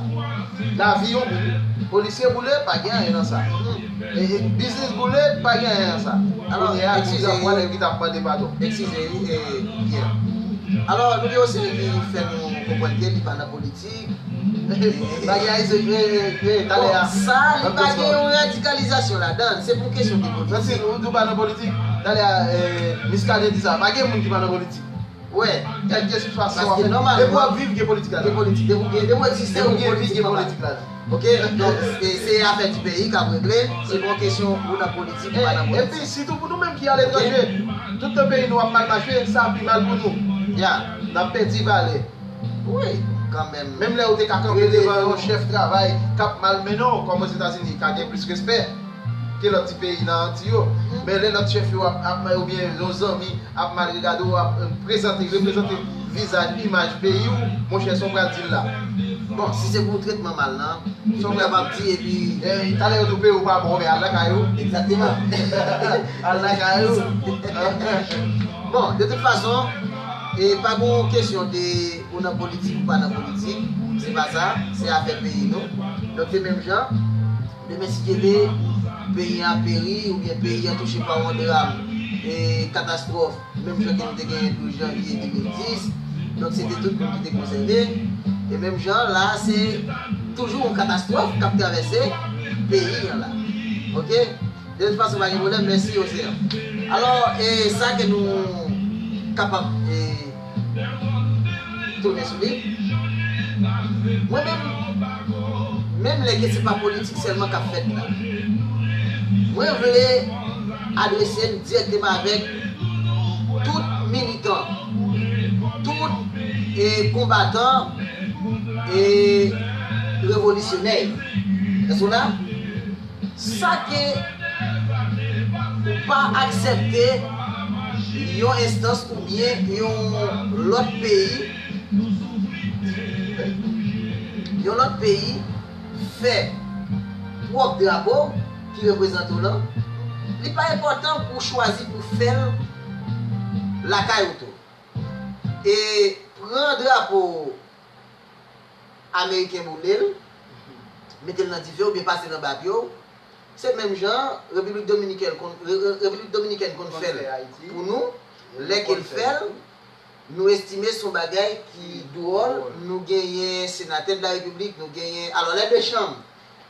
Lavi yon moun, polisye boule, pa gen anyen nan sa. E, e biznis boule, pa gen anyen nan sa. Alò, Kounye a, eskize, drapo a, nèg ki t ap mande padon. Eskize, wi, e, Pierre. Alò, nou gen yon seri ki fè nou konprann ke li pa nan politik. Bagay a, e, e, e, talè Bon, a. sa, li Ban pa gen kòs yon radikalizasyon ladan l. Se pou kesyon de politik. Francine, ou di w pa nan politik. Talè a, e, Miskaden di sa. Pa gen moun ki pa nan politik. Wè. Kèlkeswa sa w ap Paske fè. nòmalman, Depi w ap viv, gen politik gen ladan. politik. Depi w gen, depi w egziste, Depi w gen vi, gen politik ladan. Ok? Donk, e, se afè di peyi k ap regle. Se pa yon kesyon ou nan politik, ou pa nan E, politik. epi, sitou pou nou menm ki aletranje, Ok? Tout tan peyi nou ap mal mache, sa pi mal pou nou. Ya. N ap pèdi valè. Wi, kanmenm. Menm lè ou te ka kanpe Wi, wi, devan wi. yon chèf travay k ap mal mennen w, kòm Ozetazini, ka gen plis respè ke lòt ti peyi nan Antiy yo. Mhm. Men lè lòt chèf yo ap, ap, oubyen yon zanmi ap mal regade w, ap, eh, prezante, reprezante vizaj, imaj peyi w, monchè, sa w pral di l la. Bon, si se pou tretman mal lan, Sa w kapab di, epi Eh, talè yo tou peye w pa bon, men al lakay ou. Egzakteman. Al lakay ou. Bon, de tout fason, e pa gon kesyon de ou nan politik ou pa nan politik. Se pa sa, se afè peyi nou. Donk, se menm jan, demen si Dye vle, peyi an peri oubyen peyi an touche pa yon dram, e katastwòf, menm jan ke nou te genyen douz janvye de mil dis. Donk, se te tout moun ki te konsène. E menm jan la, se toujou yon katastwòf k ap travèse peyi an la. Oke? De tout fason, pa gen pwoblèm. Mèsi, Oseyan. Alò, e sa ke nou kapab, e, tounen sou li. Mwen menm, menm lè ke se pa politik sèlman k ap fèt la, mwen vle adrese m dirèkteman avèk tout militan, tout, e, konbatan, e, revolisyonè. Èske w la? Sa ke ou pa aksepte yon enstans oubyen yon lòt peyi, yon lòt peyi fè pwòp drapo ki reprezante w lan, li pa enpòtan pou w chwazi pou fè l lakay ou tou. E pran drapo ameriken boule l, mete l nan dife oubyen pase l anba pye w. Se menm jan Repiblik Dominikèn konn, Re-, Re-, Repiblik Dominikèn konn fè l pou nou. Lè ke l fè l, nou estime se yon bagay ki dwòl. Nou genyen senatè de la repiblik, nou genyen, alò, lè de chanm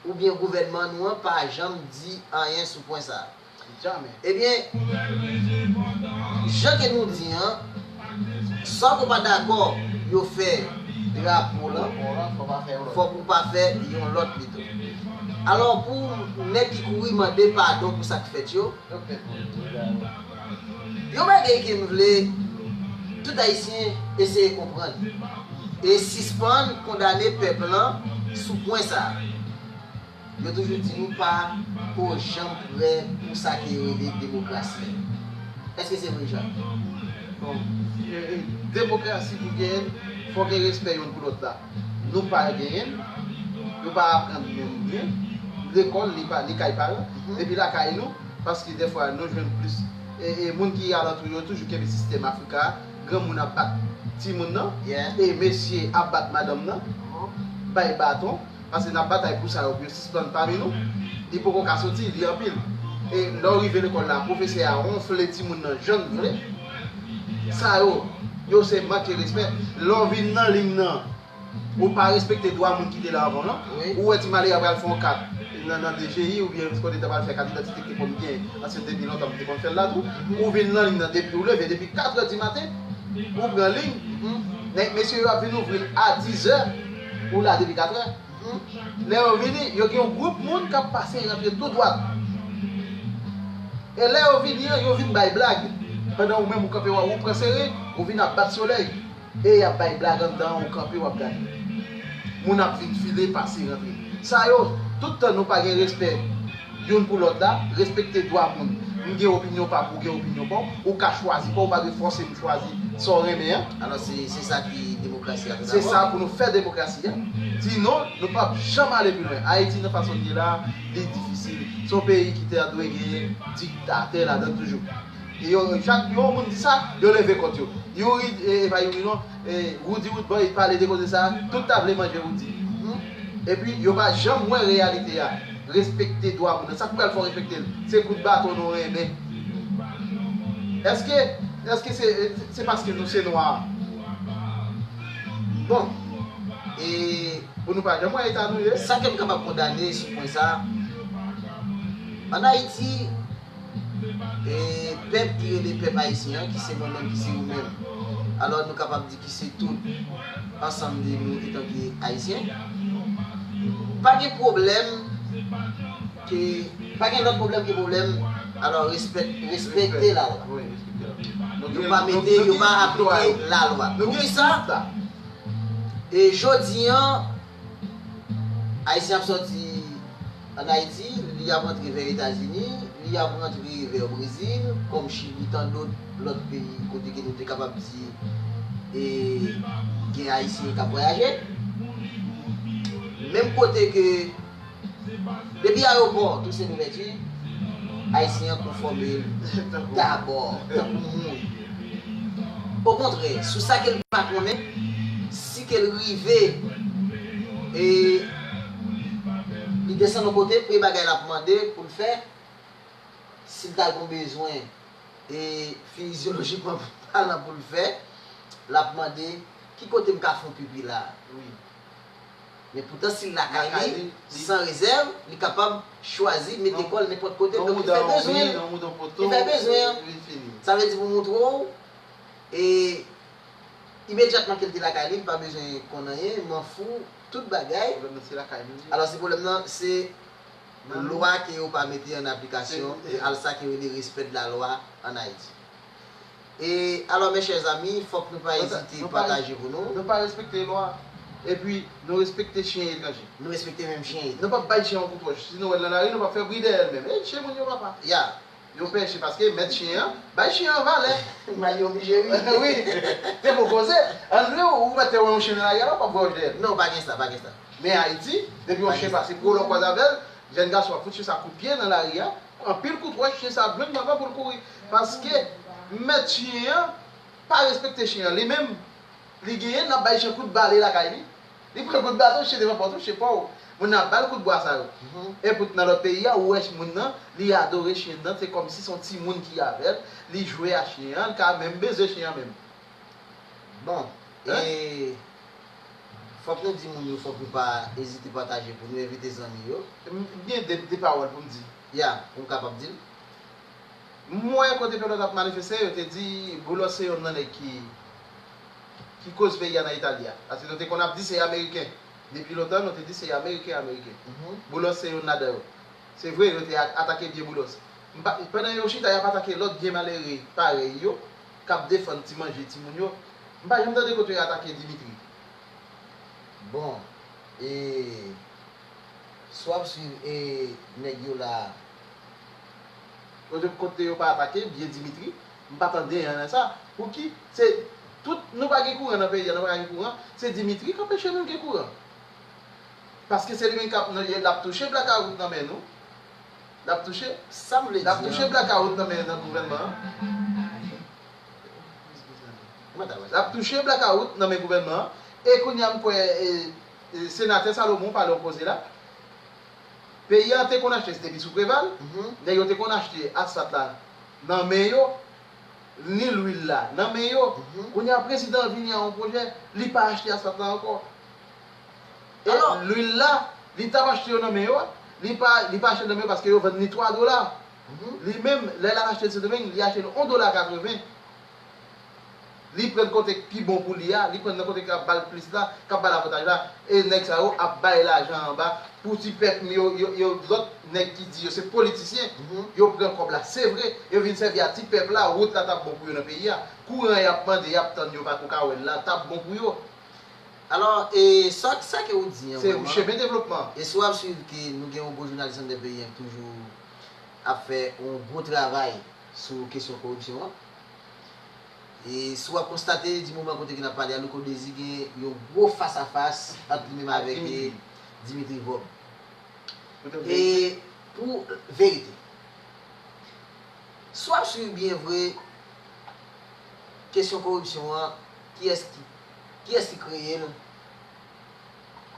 oubyen gouvènman nou an pa janm di anyen sou pwen sa a. Ebyen, jan ke nou di an, san ke w pa dakò yo fè drapo lan, fòk ou pa fè yon lòt pito. Alò, pou nèg ki kouri mande padon pou sa k fèt yo, yon bagay ke m vle tout Ayisyen eseye konprann e sispann kondane pèp lan sou pwen sa a. Yo toujou di nou pa ko janm prè pou sa ki rele demokrasi. Èske se vre, Jacques? Bon, e, e, demokrasi pou genyen, fò gen respè youn pou lòt la. Nou pa genyen, yo pa aprann nou byen. Lekòl, li pa, li kay paran. Depi lakay nou, paske dèfwa nou jwenn plis. E, e moun ki alantou yo toujou kenbe sistèm Afrika a. Granmoun ap bat timoun nan, e mesye ap bat madanm nan, bay baton. Paske n ap batay pou sa yo, pou yo sispann pami nou. Li poko ka soti, li anpil. E lè w rive lekòl la, pwofesè a wonfle timoun nan jan l vle. Sa yo, yo se manke respè. Lè w vin nan liy nan, ou pa respekte dwa moun ki te la anvan w lan. Ou wè ti malere a pral fè yon kat nan, nan D G I oubyen kote l ta pral fè kat idantite ki te konn gen, paske depi lontan m te konn fè l la tou. Ou vin nan liy nan depi w leve, depi katrè di maten, ou pran liy. Nèg mesye yo ap vin ouvri l a dizè, ou la depi katrè. Lè yo vini, yo gen yon gwoup moun k ap pase rantre tou dwat. E lè yo vini an, yo vin bay blag. Pandan ou menm ou kanpe, w, ou pran sere, ou vin ap bat solèy. E y ap bay blag anndan an, ou kanpe, w ap gade. Moun ap vin file, pase rantre. Sa yo, tout tan nou pa gen respè youn pou lòt la, respekte dwa moun. M gen opinyon pa m, ou gen opinyon pa w, ou ka chwazi pa w, ou pa dwe fòse m chwazi sa w renmen an. Alò, se, se sa ki demokrasi a, tou dabò. Se sa pou nou fè demokrasi a. Sinon, nou p ap janm ale pi lwen. Ayiti, nan fason l ye la, li difisil. Se yon peyi ki ta dwe gen diktatè ladan l toujou. E yo, chak yon moun di sa, yo leve kont yo. Youri, e, e pa Youri non, e, Roody Roodboy pale de koze sa, tout ta vle manje Roody. Epi, yo pa janm wè reyalite a. Respekte dwa moun nan. Sa k pral fè w respekte l? Se kout baton nou renmen. Èske, èske se, se paske nou se nwa? Bon, e pou nou pa janm wè eta nou ye. Sa ke m kapab kondane sou pwen sa, ann Ayiti, e pèp ki rele pèp ayisyen an, ki se mwen menm, ki se ou menm. Alò, nou kapab di ki se tout ansanm de nou etanke ayisyen. Pa gen pwoblèm ke, pa gen lòt pwoblèm ke pwoblèm, alò, respè, respekte lalwa. Wi, respekte lalwa. Yo pa mete, yo pa aplike lalwa. Poukisa? E jodi an, Ayisyen ap sòti ann Ayiti, li ap rantre vè Etazini, li ap rantre vè Brezil, kòm Chili, tan dòt lòt peyi kote ke nou te kapab di, e, gen Ayisyen k ap vwayaje. Menm kote ke, depi ayewopò Toussaint Louverture, Ayisyen an konfòme l dabò, tankou moun. Okontrè, sou sa ke l pa konnen, si ke l rive, e, li Desann yon kote, premye bagay l ap mande pou l fè, si l ta gen bezwen, e fizyolojikman palan pou l fè, l ap mande ki kote m ka fè yon pipi la. Wi. Men poutan, si l lakay li, san rezèv, li kapab chwazi mete kò l nenpòt kote. Donk, li fè bezwen. Li fè bezwen. Sa vle di pou montre w, e imedyatman ke l te lakay li, li pa bezwen konn anyen, m'en fous, tout bagay. Pwoblèm nan se lakay nou li ye. Alò, se pwoblèm nan, se lwa ke yo pa mete an aplikasyon, e al sa ke yo rele respect de la loi en Haïti. E alò, mes chers amis, fòk nou pa ezite pataje pou nou. Nou pa respekte lwa. Epi, nou respekte chen etranje. Nou respekte menm chen etranje. Nou p ap bay chen yon kout wòch. Si nou wè l nan lari, nou p ap fè bri dèyè l menm. E chen moun yo, papa. Ya. Yo pè chen, paske mèt chen an bay chen an valè. Mal yo oblije ri. Wi. Se bon koze. Ann vle ou mèt te wè yon chen nan lari a, w ap wè wòch dèyè l. Non, pa gen sa, pa gen sa. Men Ayiti, depi yon chen pase pou w lòk kwaze avè l, jèn gason ap fout chen sa kout pye nan lari a, anpil kout wòch, chen sa ap jwenn manman pou l kouri. Paske mèt chen an pa respekte chen an. Li menm, li genyen, n ap bay chen kout bale lakay li. Li pran kout baton, chen devan pòt ou, chen pa w. Moun nan ap ba l kout bwa sa yo. E pout nan lòt peyi a, ou wè moun nan, li adore chen nan, se kòmsi se yon timoun ki avè l, li jwe a chen an, li ka menm beze chen an menm. Bon, e fòk nou di moun yo, fòk yo pa ezite pataje pou nou envite zanmi yo. M gen de, de pawòl pou m di. Ya, pou m kapab di l. M wè kote Pèlòt ap manifeste, yo te di Boulos se yonn nan nèg ki, ki koz peyi a nan eta li a. Paske nou te konn ap di se Ameriken. Depi lontan, nou te di se Ameriken, Ameriken. Boulos se yonn ladan yo. Se vre, yo te a- atake byen Boulos. M pa- Pandan yo chita, y ap atake lòt byen malere parèy yo, k ap defann ti manje timoun yo. M pa janm tande kote yo atake Dimitri. Bon, e si w ap swiv e nèg yo la a. Kote, kote yo pa atake byen Dimitri, m pa tande anyen nan sa. Pouki? Se tout, nou pa gen kouran nan peyi a, nou pa gen kouran, se Dimitri k anpeche nou gen kouran. Paske se li menm k ap, l ap touche blakawout nan men nou. L ap touche, l ap touche blakawout nan men nan gouvènman an. L ap touche blakawout nan men gouvènman an. E kounye a m kwè e, e, senatè Salomon pale yon koze la. Peyi a te konn achte, se depi sou Preval, nèg yo te konn achte asfalt la nan men yo, ni lwil la nan men yo. Kounye a prezidan an vini a yon pwojè, li pa achte asfalt la ankò. E lwil la, li t ap achte yo nan men yo, li pa, li pa achte nan men yo paske yo vann li twa dola. Li menm, lè l al achte l Sendomeng, li achte l yon dola katreven. Li pran kote k pi bon pou li a, li pran nan kote k ap ba l plis la, k ap ba l avantaj la. E nèg sa yo ap bay lajan anba pou ti pèp yo, yo, yo, lòt nèg ki di yo se politisyen, yo pran kòb la. Se vre, yo vin sèvi a ti pèp la, wout la t ap bon pou yo nan peyi a. Kouran y ap mande, y ap tann yo pa ko ka wè l la, t ap bon pou yo. Alò, e sa, sa ke ou di an, se vrèman, chemen devlopman. E si w ap swiv ke nou gen yon gwo jounalis anndan peyi a ki toujou ap fè yon gwo travay sou kesyon koripsyon an. E si w ap konstate, di moman kote ke n ap pale a, Louko Désir gen yon gwo fas a fas ant li menm avèk, e, Dimitri Vorbe. E pou verite, si w ap swiv byen vre, kesyon koripsyon an, kiyès ki, kiyès ki kreye l?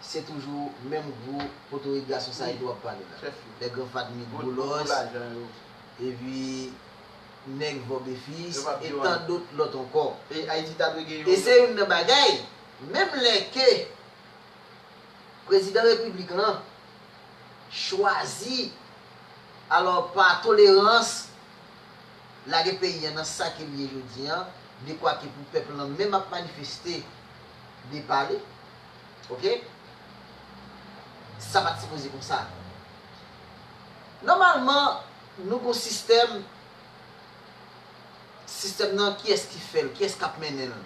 Se toujou menm gwo potorik gason sa yo w ap pale la. Nèg Gran Fatmi, Boulos, epi nèg Vorbe Fils, e tan dòt lòt ankò. E se youn nan bagay, menm lè ke prezidan repiblik lan chwazi, alò, pa tolerans, lage peyi a nan sa ke l ye jodi a, dekwa ke pou pèp lan menm ap manifeste de pale, oke? Sa pa t sipoze konsa. Nòmalman, nou gon sistèm, sistèm nan, kiyès ki fè l, kiyès k ap mennen l?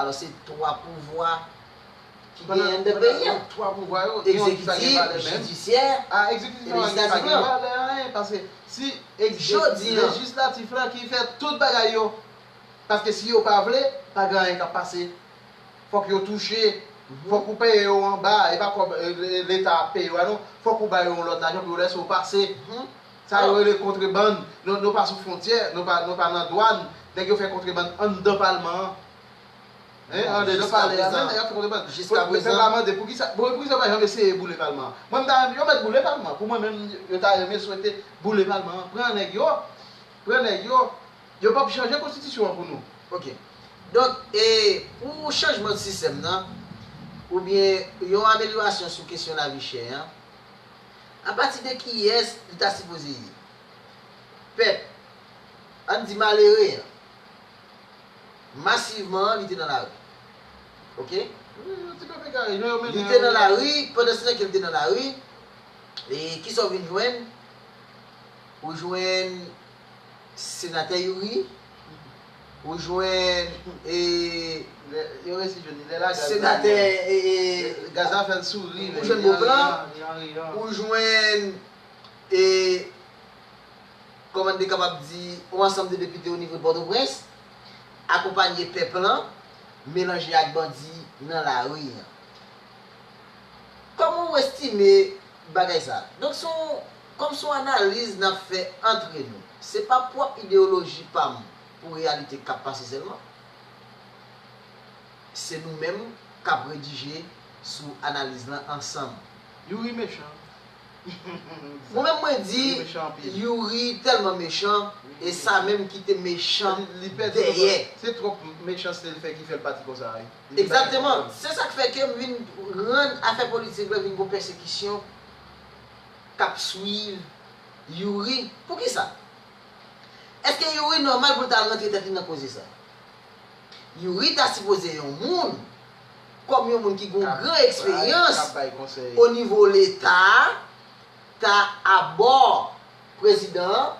Alò, se twa pouvwa ki genyen anndan peyi a. Twa pouvwa yo, gen yon ki pa gen valè menm. Egzekitif, jidisyè, e lejislatif lan. Jodi a, lejislatif la ki fè tout bagay yo. Paske si yo pa vle, pa gen anyen k ap pase. Fòk yo touche, fòk ou peye yo anba, e pa kòb, e, Leta ap peye yo a non. Fòk ou ba yo yon lòt lajan pou yo lèse w pase. Sa yo rele kontrebann. Nou, nou pa sou fwontyè, nou pa, nou pa nan dwàn. Nèg yo fè kontrebann anndan palman an. Hein, an dedan palè a menm, nèg ap fè kontre bal. Jiska prezan, pèp la mande poukisa, bon, poukisa yo pa janm eseye boule palman an? Mwen, m ta renmen, yo mèt boule palman an. Pou mwen menm, yo ta renmen swete boule palman an. Pran nèg yo, pran nèg yo, yo p ap chanje konstitisyon an pou nou. Ok. Donk, e, pou chanjman sistèm nan, oubyen yon amelyorasyon sou kesyon lavi chè an, apati de kiyès li ta sipoze ye? Pèp, ann di malere an, masivman, li te nan lari. Ok? Wi, yon ti pèp egare, jan yo mennen yo. Li te nan lari, pandan se tan ke l te nan lari, e kisa w vin jwenn? Ou jwenn senatè Youri, ou jwenn, e, yo resi jwenn li. Lè la, gaz la, senatè, e, e, gaz la fè l souri, ou jwenn Beauplan, ou jwenn, e, kòman n te kapab di, yon ansanm de depite o nivo de Pòtoprens, akonpanye pèp lan, melanje ak bandi nan lari an. Kòman w estime bagay sa? Donk, se yon, kòm se yon analiz n ap fè antre nou. Se pa pwòp ideyoloji pa m pou reyalite k ap pase sèlman. Se nou menm k ap redije sou analiz lan ansanm. Youri mechan. Mwen menm, mwen di, Youri mechan anpil. Youri tèlman mechan, e sa menm ki te mechan dèyè. Se twòp mechanste l fè ki fè l pati konsa, wi. Egzakteman. Se sa k fè ke m vin rann afè politik la vin gon pèsekisyon k ap swiv Youri. Poukisa? Èske Youri nòmal pou l ta al rantre tèt li nan koze sa? Youri ta sipoze yon moun, kòm yon moun ki gen yon gran eksperyans o nivo Leta, ta abò prezidan an,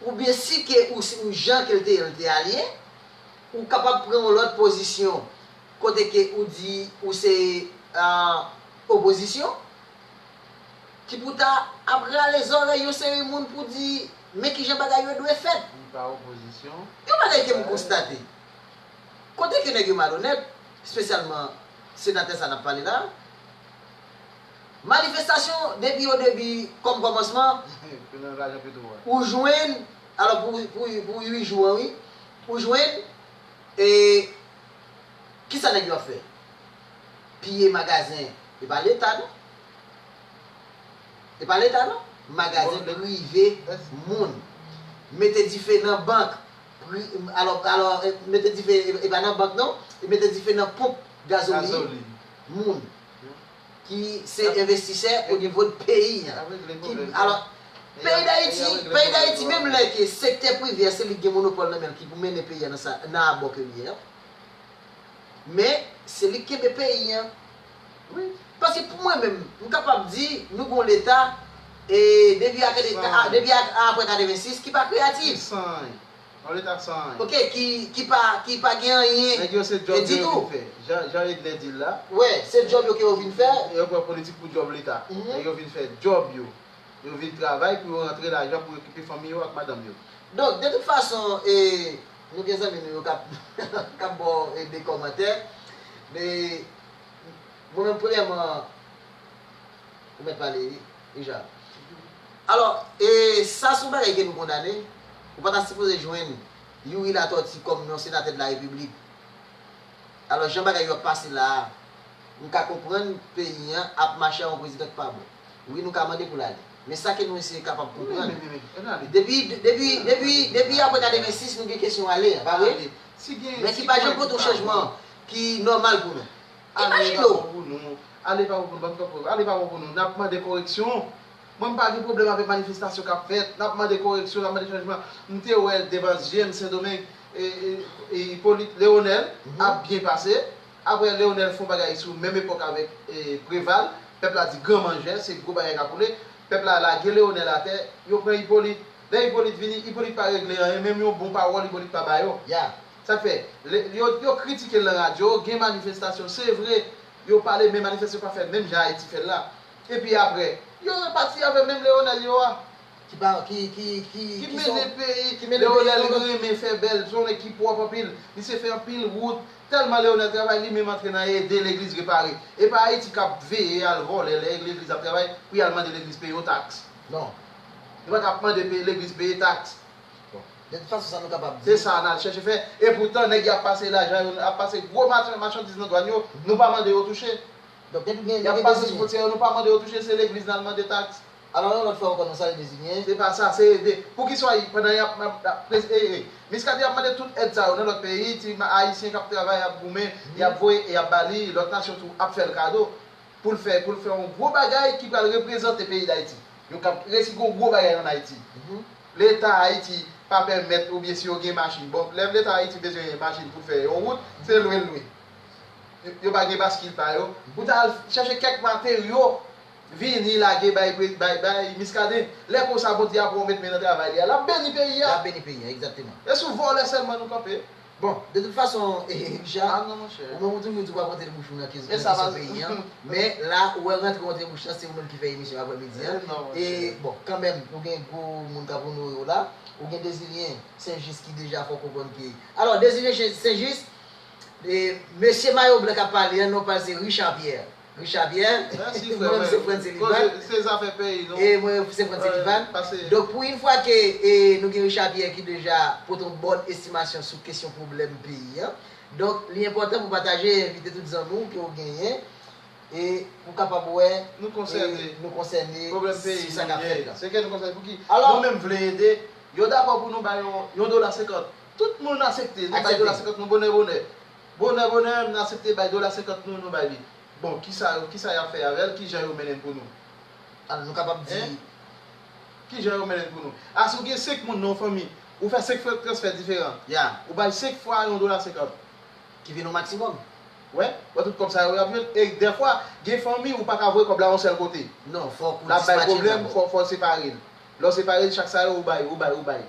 oubyen si ke ou, ou jan ke l te ye, l te alye, ou kapab pran yon lòt pozisyon, kote ke ou di ou se, ah, opozisyon, ki pou ta ap rale zòrèy yon seri moun pou di, men kijan bagay yo dwe fèt. Li pa opozisyon. Yon bagay ke m konstate. Kote ke nèg yo malonèt, espesyalman senatè sa n ap pale la, manifestasyon depi o debi kòm kòmansman, ou jwenn, alò pou, pou, pou uit jou an, wi, ou jwenn, e, kisa nèg yo ap fè? Piye magazen, e pa Leta non. E pa Leta non. Magazen prive moun. Mete dife nan bank. Pri-, alò, alò, e, mete dife, e, e pa nan bank non. E mete dife nan ponp gazolin moun ki se envestisè o nivo de peyi an. Ki, alò, peyi Dayiti, peyi Dayiti, menm lè ke sektè prive a, se li ki gen monopòl nan men l ki pou mennen peyi a nan sa, nan abò ke li ye an. Men, se li k kenbe peyi an. Wi. Paske pou mwen menm, m kapab di, nou gon Leta, e, depi a, a, depi a, apre katrevensis, ki pa kreyatif. San anyen. Yon Leta san anyen. Ok, ki, ki pa, ki pa gen anyen. Nèg yo se djòb yo vin fè. Jan, jan Edlè di l la. Wè, se djòb yo ke yo vin fè. Yo pran politik pou djòb Leta. Nèg yo vin fè djòb yo. Yo vin travay pou yo rantre lajan pou yo okipe fanmi yo ak madanm yo. Donk, de tout fason, e, nou gen zanmi nou yo k ap, k ap ba w, e, de kòmantè. Men, mwen menm, premyèman, ou mèt pale, wi, Richard. Alò, e, sa se yon bagay ke nou kondane. Ou pa ta sipoze jwenn Youri Latortue kòm yon senatè de la Repiblik. Alò, jan bagay yo ap pase la a, m ka konprann peyi an ap mache ak yon prezidan ki pa bon. Wi, nou ka mande pou l ale. Men sa ke nou eseye kapab konprann. Depi, depi, depi, depi apre katrevensis, nou gen kesyon ale a, pa vre? Men ki pa janm pote yon chanjman ki nòmal pou nou. Imajine w. Ale pa bon pou nou, ale pa bon pou nou, n ap mande koreksyon. Mwen, m pa gen pwoblèm avèk manifestasyon k ap fèt. N ap mande koreksyon, n ap mande chanjman. M te wè devan je m Sendomeng, e, e, e, Ipolit Leonèl ap byen pase. Apre, Leonèl fè yon bagay sou menm epòk avèk, e, Preval. Pèp la di gran manjè, se gwo bagay k ap woule. Pèp la lage Leonèl atè, yo pran Ipolit. Lè Ipolit vini, Ipolit pa regle anyen, menm yon bon pawòl Ipolit pa ba yo. Sa k fè, yo, yo kritike l nan radyo, gen manifestasyon, se vre, yo pale, men manifestasyon pa fè menm jan Ayiti fè l la. Epi apre, yo repati avè menm Leonèl yo a. Ki pa, ki, ki, ki, ki mennen peyi, ki mennen peyi. Leonèl renmen fè bèl, se yon nèg ki pwòp anpil, misye fè anpil wout. Tèlman Leonèl travay, li menm antre nan ede legliz repare. E pa Ayiti k ap veye al vòlè lè legliz ap travay pou y al mande legliz peye yon taks. Non. Yo pa t ap mande peye, legliz peye taks. Bon. De tout fason, sa nou kapab di. Se sa n al chèche fè. Epoutan, nèg y ap pase lajan yo, ap pase gwo machandiz nan dwàn yo, nou pa mande yo touche. Donk, depi gen, y ap pase sou fwontyè yo, nou pa mande yo touche, se legliz n al mande taks. Alò, yon lòt fwa ankò, nou salye Dezilyen. Se pa sa, se ede. Poukisa, pandan y ap, ap, ap, e, e, Miskaden ap mande tout èd sa yo nan lòt peyi, ti ma-, Ayisyen k ap travay, ap goumen, y ap voye, e y ap ba li, lòt nasyon tou ap fè l kado pou l fè, pou l fè yon gwo bagay ki pral reprezante peyi Dayiti. Yo k ap resi gen yon gwo bagay ann Ayiti. Leta Ayiti pa pèmèt, oubyen si yo gen machin. Bon, lè Leta Ayiti bezwen machin pou l fè yon wout, se lwe l lwe. Yo, yo pa gen baskil pa yo. Pou ta al chèche kèk materyo, vini lage bay, pre- bay, bay Miskaden. Lè konsa, Bondye apre w met men nan travay li a, l ap beni peyi a. L ap beni peyi a, egzakteman. E sou vòlè sèlman nou kanpe. Bon, de tout fason, eh, Richard, ah non, monchè, ou menm ou toujou di w ap rantre bouch ou nan kesyon, nan kesyon peyi a. Men la, ou wè rantre w rantre bouch la, se ou menm ki fè emisyon aprèmidi a. Eh non, monchè. E, bon, kanmenm, ou gen gwo moun k ap onore w la. Ou gen Dezilyen Senjis ki deja fè w konprann ke. Alò, Dezilyen Sen- Senjis, e, mesye mayo blan k ap pale a, non pa l se Richard Pierre. Richard Pierre. Mèsi, frè mwen. Mwen se Frantz Sullivan. Se zafè peyi nou. E mwen se Frantz Sullivan. Donk, pou yon fwa ke, e, nou gen Richard Pierre ki deja pote yon bòn estimasyon sou kesyon pwoblèm peyi a. Donk, li enpòtan pou pataje, envite tout zanmi w ke w genyen, e pou kapab wè, nou konsène, e, nou konsène pwoblèm peyi nou ye. Se ke nou konsène pou ki nou menm vle ede. Yo dakò pou nou bay yon, yon dola senkant. Tout moun aksepte, nou bay dola senkant nou bonè bonè. Bonè, bonè, n aksepte bay dola senkant nou, nou bay li. Bon, kisa, kisa y ap fè avè l? Kijan yo mennen l pou nou? Alò, nou kapab di. Kijan yo mennen l pou nou? Asi w gen senk moun nan yon fanmi, ou fè senk fwa transfè diferan. Ya. Ou bay senk fwa yon dola senkant. Ki vin yon maksimòm. Wè, wè tout kòb sa yo y ap jwenn. E dèfwa, gen fanmi, ou pa ka voye kòb la yon sèl kote. Non, fòk ou dispatche l dabò. L ap bay pwoblèm, fò, fò w separe l. Lè w separe l, chak sa yo, ou bay, ou bay, ou bay.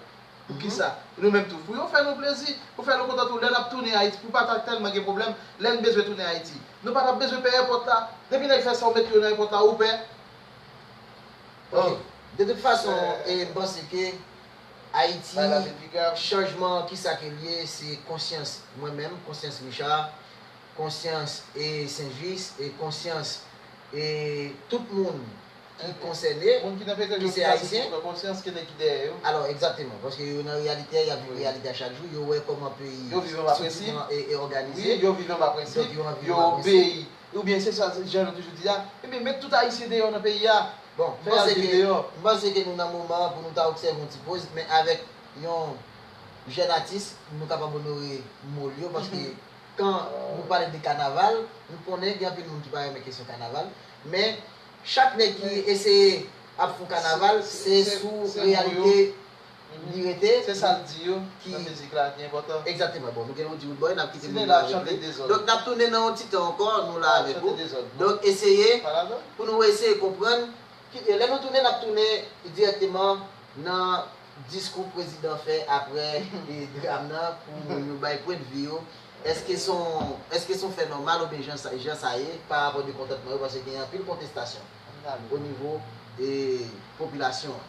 Poukisa? Nou menm tou, pou yo fè nou plezi, pou fè nou kontan tou, lè n ap tounen Ayiti, pou pa ta tèlman gen pwoblèm, lè n bezwen tounen Ayiti. Nou pa t ap bezwen pè èpòt la. Depi nèg fè sa, ou met yo nan èpòt la, ou pè. Ok. De tout fason, e, m panse ke Ayiti, chanjman, kisa ke l ye, se konsyans mwen menm, konsyans Richard, konsyans, e, Senjis, e konsyans, e tout moun ki konsène, ki se ayisyen. Konsyans ki nèg ki dèyè yo. Alò, egzakteman, paske yo nan reyalite a, y ap viv reyalite a chak jou, yo wè kòman peyi yo viv anba prensip, e, e òganize. Wi, yo viv anba prensip, yo obeyi. Oubyen se sa, jan yo toujou di a, ebyen, met tout ayisyen deyò nan peyi a. Bon, m panse ke, m panse ke nou nan moman pou nou ta obsève yon ti poz, men avèk yon jèn atis, nou kapab onore mo l yo, paske kan nou pale de kanaval, nou konnen gen anpil moun ki pa renmen kesyon kanaval, men chak nèg ki eseye ap fè yon kanaval, se sou reyalite li rete. Se sa l di yo nan mizik la ki enpòtan. Egzakteman. Bon, nou gen yon di wout bòy, n ap kite moun nan avèk li. Donk, n ap tounen nan yon ti tan ankò, nou la avèk ou. Donk, eseye, pou nou eseye konprann, ki, e lè nou tounen, n ap tounen dirèkteman nan diskou prezidan fè aprè, e, dram nan, pou yo bay pwennvi yo. Èske se yon, èske se yon fè nòmal oubyen jan sa, jan sa ye, pa rapò de kontantman yo, paske gen anpil kontestasyon o nivo, e, popilasyon an.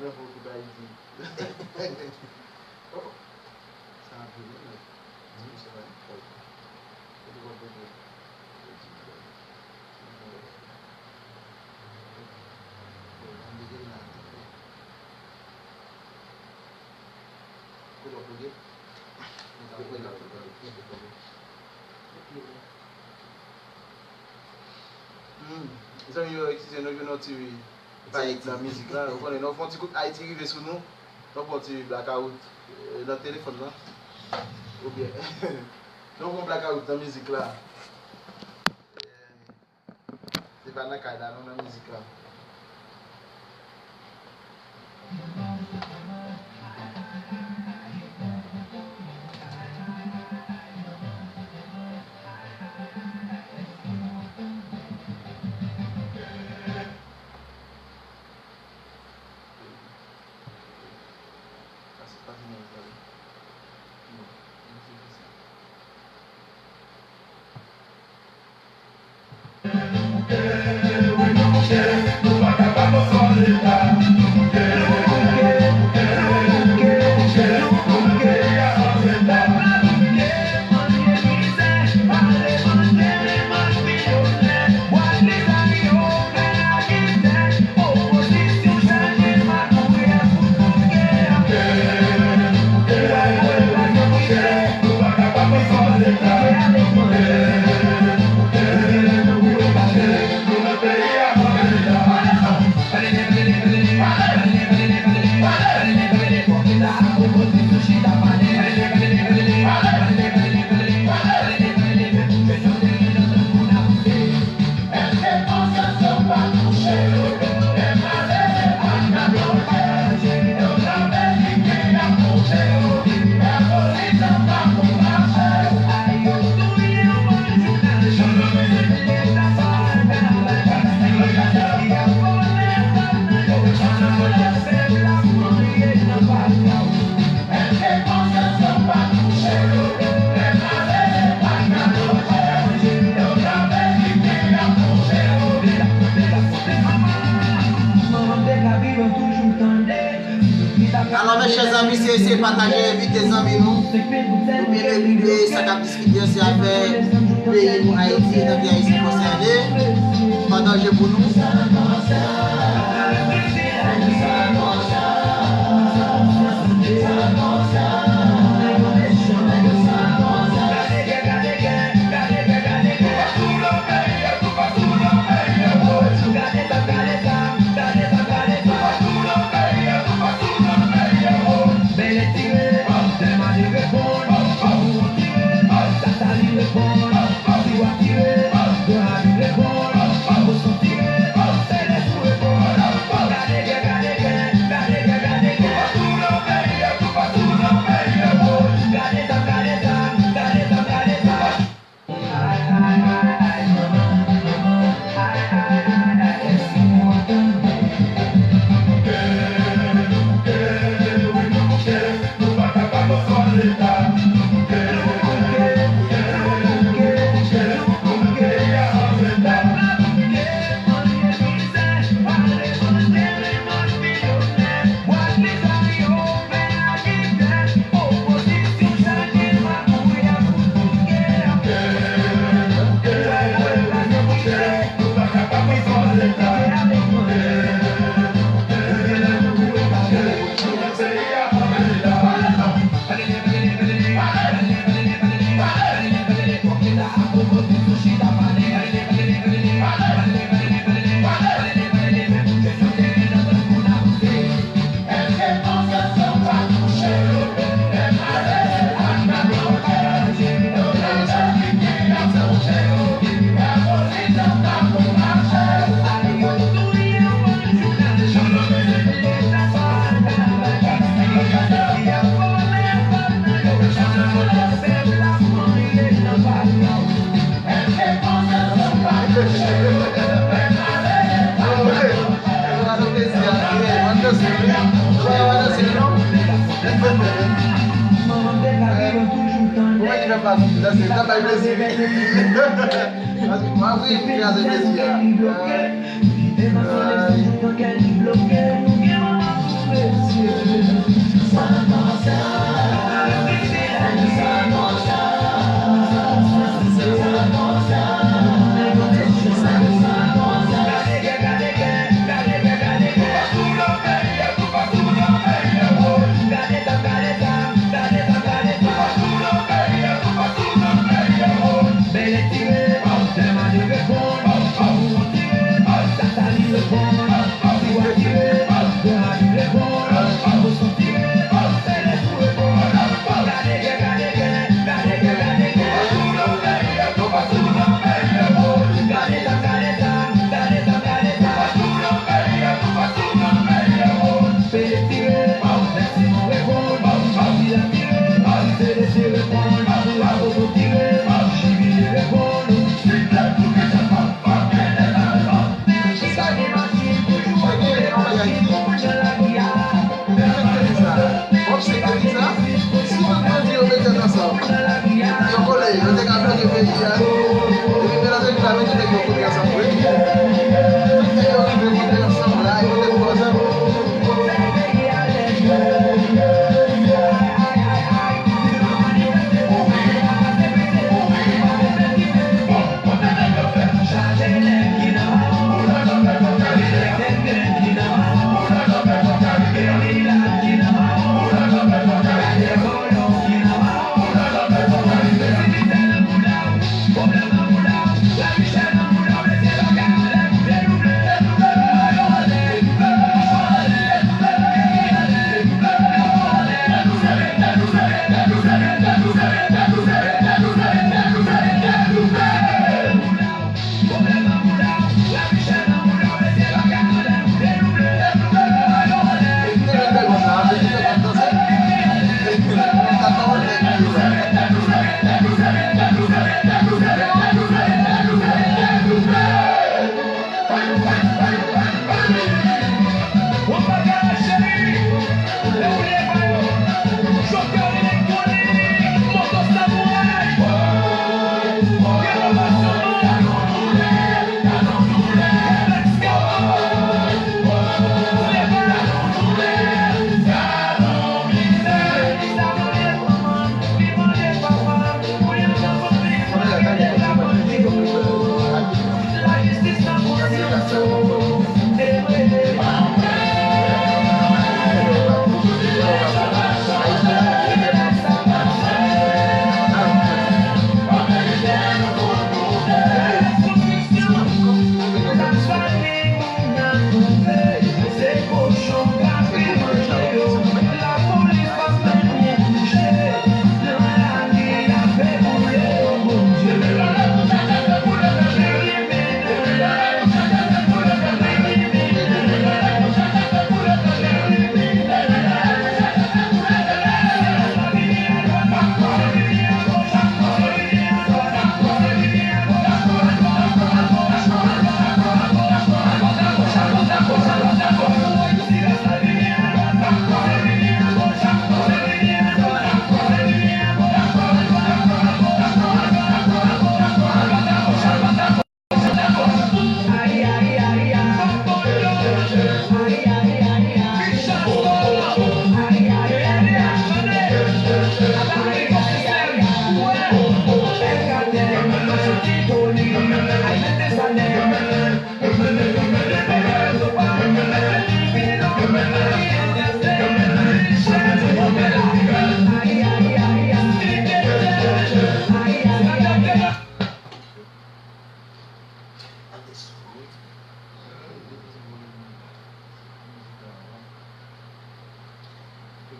Nan fò kout Ayiti. Oh, sa ap vini, men. Di m sa, wi. Kote w ap pote? Kote w ap pote? Mwen ta pran la. Hmm. Zanmi yo, eskize nou, jwenn yon ti vayb nan mizik la. Ou konnen, lè w fè yon ti kout Ayiti rive sou nou, nou pran yon ti blackout, eh, nan telefòn nan. Oubyen, nou pran blackout nan mizik la. Eh, se pa nan kay la, non, nan mizik la. Alò, mes chers amis, se eseye pataje, envite zanmi nou. Nou byen envite sa k ap diskite, se afè peyi nou, Ayiti, etan ke Ayisyen konsène. Pa danje pou nou.